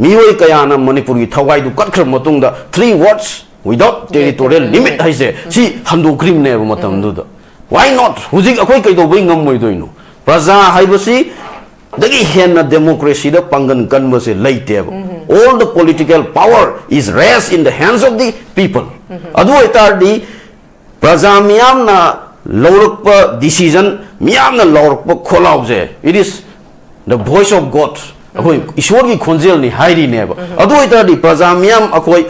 ꯃꯤꯑꯣꯏ ꯀꯌꯥꯅ ꯃꯅꯤꯄꯨꯔꯒꯤ ꯊꯋꯥꯏꯗꯨ ꯀꯠꯈ꯭ꯔꯕ ꯃꯇꯨꯡꯗ, three words, without territorial limit ꯍꯥꯏꯁꯦ ꯁꯤ ꯍꯟꯗꯣꯛꯈ꯭ꯔꯤꯕꯅꯦꯕ ꯃꯇꯝꯗꯨꯗ꯫ Why not? ꯍꯧꯖꯤꯛ ꯑꯩꯈꯣꯏ ꯀꯩꯗꯧꯕꯩ ꯉꯝꯃꯣꯏꯗꯣꯏꯅꯣ? ꯄ꯭ꯔꯖꯥ ꯍꯥꯏꯕꯁꯤ ꯗꯒꯤ ꯍꯦꯟꯅ democracy ꯗ ꯄꯥꯡꯒꯜ ꯀꯟꯕꯁꯦ ꯂꯩꯇꯦꯕ꯫ All the political power is rest in the hands of the people. ꯑꯗꯨ ꯑꯣꯏꯇꯥꯔꯗꯤ ꯄ꯭ꯔꯖꯥ ꯃꯤꯌꯥꯝꯅ ꯂꯧꯔꯛꯄ decision, ꯃꯤꯌꯥꯝꯅ ꯂꯧꯔꯛꯄ ꯈꯣꯜꯂꯥꯎꯁꯦ, it is the voice of God, ꯑꯩꯈꯣꯏ ꯏꯁꯣꯔꯒꯤ ꯈꯣꯟꯖꯦꯜꯅꯤ ꯍꯥꯏꯔꯤꯅꯦꯕ꯫ ꯑꯗꯨ ꯑꯣꯏꯇꯥꯔꯗꯤ ꯄ꯭ꯔꯖꯥ ꯃꯤꯌꯥꯝ ꯑꯩꯈꯣꯏ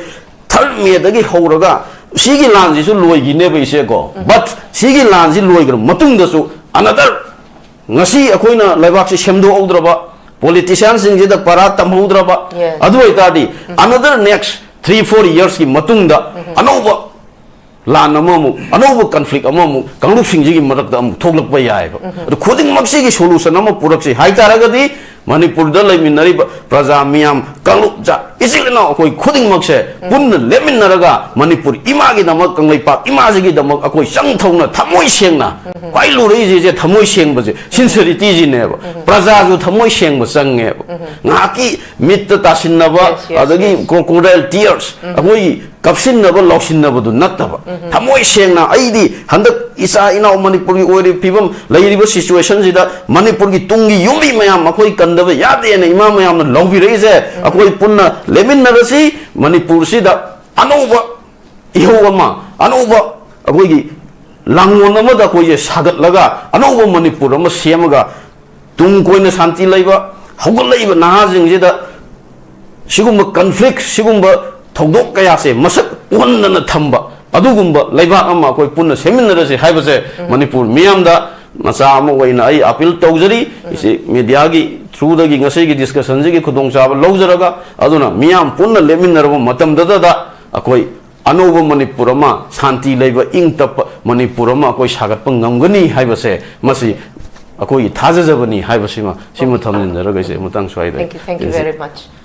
third May ꯗꯒꯤ ꯍꯧꯔꯒ ꯁꯤꯒꯤ ꯂꯥꯟꯁꯤꯁꯨ ꯂꯣꯏꯈꯤꯅꯦꯕ, ꯏꯆꯦꯀꯣ꯫ But ꯁꯤꯒꯤ ꯂꯥꯟꯁꯤ ꯂꯣꯏꯈ꯭ꯔ ꯃꯇꯨꯡꯗꯁꯨ another, ꯉꯁꯤ ꯑꯩꯈꯣꯏꯅ ꯂꯩꯕꯥꯛꯁꯤ ꯁꯦꯝꯗꯣꯛꯍꯧꯗ꯭ꯔꯕ, politician ꯁꯤꯡꯁꯤꯗ ꯄꯔꯥ ꯇꯝꯍꯧꯗ꯭ꯔꯕ, Yes. ꯑꯗꯨ ꯑꯣꯏꯇꯥꯔꯗꯤ another next three four years ꯀꯤ ꯃꯇꯨꯡꯗ ꯑꯅꯧꯕ ꯂꯥꯟ ꯑꯃꯃꯨꯛ, ꯑꯅꯧꯕ conflict ꯑꯃꯃꯨꯛ ꯀꯥꯡꯂꯨꯞꯁꯤꯡꯁꯤꯒꯤ ꯃꯔꯛꯇ ꯑꯃꯨꯛ ꯊꯣꯛꯂꯛꯄ ꯌꯥꯏꯑꯕ꯫ ꯑꯗꯨ ꯈꯨꯗꯤꯡꯃꯛꯁꯤꯒꯤ solution ꯑꯃ ꯄꯨꯔꯛꯁꯤ ꯍꯥꯏꯇꯥꯔꯒꯗꯤ, ꯃꯅꯤꯄꯨꯔꯗ ꯂꯩꯃꯤꯟꯅꯔꯤꯕ ꯄ꯭ꯔꯖꯥ ꯃꯤꯌꯥꯝ, ꯀꯥꯡꯂꯨꯞ, ꯖꯥꯠ, ꯏꯆꯤꯜ ꯏꯅꯥꯎ ꯑꯩꯈꯣꯏ ꯈꯨꯗꯤꯡꯃꯛꯁꯦ ꯄꯨꯟꯅ ꯂꯦꯞꯃꯤꯟꯅꯔꯒ ꯃꯅꯤꯄꯨꯔ ꯏꯃꯥꯒꯤꯗꯃꯛ, ꯀꯪꯂꯩꯄꯥꯛ ꯏꯃꯥꯁꯤꯒꯤꯗꯃꯛ ꯑꯩꯈꯣꯏ ꯆꯪ ꯊꯧꯅ, ꯊꯃꯣꯏ ꯁꯦꯡꯅ, ꯈ꯭ꯋꯥꯏ ꯂꯨꯔꯛꯏꯁꯦ ꯊꯃꯣꯏ ꯁꯦꯡꯕꯁꯦ, sincerity ꯁꯤꯅꯦꯕ꯫ ꯄ꯭ꯔꯖꯥꯁꯨ ꯊꯃꯣꯏ ꯁꯦꯡꯕ ꯆꯪꯉꯦꯕ꯫ ꯉꯥꯏꯍꯥꯛꯀꯤ ꯃꯤꯠꯇ ꯇꯥꯁꯤꯟꯅꯕ, Yes, yes, ꯑꯗꯒꯤ yes. Crocodile tears, ꯑꯩꯈꯣꯏꯒꯤ ꯀꯞꯁꯤꯟꯅꯕ, ꯂꯥꯎꯁꯤꯟꯅꯕꯗꯨ ꯅꯠꯇꯕ, ꯊꯃꯣꯏ ꯁꯦꯡꯅ, ꯑꯩꯗꯤ ꯍꯟꯗꯛ ꯏꯆꯥ ꯏꯅꯥꯎ ꯃꯅꯤꯄꯨꯔꯒꯤ ꯑꯣꯏꯔꯤꯕ ꯐꯤꯕꯝ, ꯂꯩꯔꯤꯕ situation ꯁꯤꯗ ꯃꯅꯤꯄꯨꯔꯒꯤ ꯇꯨꯡꯒꯤ ꯌꯨꯝꯕꯤ ꯃꯌꯥꯝ ꯑꯩꯈꯣꯏ ꯀꯟꯗꯕ ꯌꯥꯗꯦꯅ ꯏꯃꯥ ꯃꯌꯥꯝꯅ ꯂꯧꯕꯤꯔꯛꯏꯁꯦ, ꯑꯩꯈꯣꯏ ꯄꯨꯟꯅ ꯂꯦꯞꯃꯤꯟꯅꯔꯁꯤ꯫ ꯃꯅꯤꯄꯨꯔꯁꯤꯗ ꯑꯅꯧꯕ ꯏꯍꯧ ꯑꯃ, ꯑꯅꯧꯕ ꯑꯩꯈꯣꯏꯒꯤ ꯂꯥꯡꯂꯣꯟ ꯑꯃꯗ ꯑꯩꯈꯣꯏꯁꯦ ꯁꯥꯒꯠꯂꯒ ꯑꯅꯧꯕ ꯃꯅꯤꯄꯨꯔ ꯑꯃ ꯁꯦꯝꯃꯒ ꯇꯨꯡ ꯀꯣꯏꯅ ꯁꯥꯟꯇꯤ ꯂꯩꯕ, ꯍꯧꯒꯠꯂꯛꯏꯕ ꯅꯍꯥꯁꯤꯡꯁꯤꯗ ꯁꯤꯒꯨꯝꯕ conflict, ꯁꯤꯒꯨꯝꯕ ꯊꯧꯗꯣꯛ ꯀꯌꯥꯁꯦ ꯃꯁꯛ ꯎꯍꯟꯗꯅ ꯊꯝꯕ, ꯑꯗꯨꯒꯨꯝꯕ ꯂꯩꯕꯥꯛ ꯑꯃ ꯑꯩꯈꯣꯏ ꯄꯨꯟꯅ ꯁꯦꯝꯃꯤꯟꯅꯔꯁꯤ ꯍꯥꯏꯕꯁꯦ ꯃꯅꯤꯄꯨꯔ ꯃꯤꯌꯥꯝꯗ ꯃꯆꯥ ꯑꯃ ꯑꯣꯏꯅ ꯑꯩ appeal ꯇꯧꯖꯔꯤ꯫ ꯏꯆꯦ, media ꯒꯤ through ꯗꯒꯤ ꯉꯁꯤꯒꯤ discussion ꯁꯤꯒꯤ ꯈꯨꯗꯣꯡꯆꯥꯕ ꯂꯧꯖꯔꯒ, ꯑꯗꯨꯅ ꯃꯤꯌꯥꯝ ꯄꯨꯟꯅ ꯂꯦꯞꯃꯤꯟꯅꯔꯕ ꯃꯇꯝꯗꯨꯗ ꯑꯩꯈꯣꯏ ꯑꯅꯧꯕ ꯃꯅꯤꯄꯨꯔ ꯑꯃ, ꯁꯥꯟꯇꯤ ꯂꯩꯕ, ꯏꯪ ꯇꯞꯄ ꯃꯅꯤꯄꯨꯔ ꯑꯃ ꯑꯩꯈꯣꯏ ꯁꯥꯒꯠꯄ ꯉꯝꯒꯅꯤ ꯍꯥꯏꯕꯁꯦ, ꯃꯁꯤ ꯑꯩꯈꯣꯏꯒꯤ ꯊꯥꯖꯖꯕꯅꯤ ꯍꯥꯏꯕꯁꯤꯃ, ꯁꯤꯃ ꯊꯝꯖꯤꯟꯖꯔꯒ ꯏꯆꯦ, ꯃꯇꯥꯡ ꯁ꯭ꯋꯥꯏꯗ Thank you, thank you very much.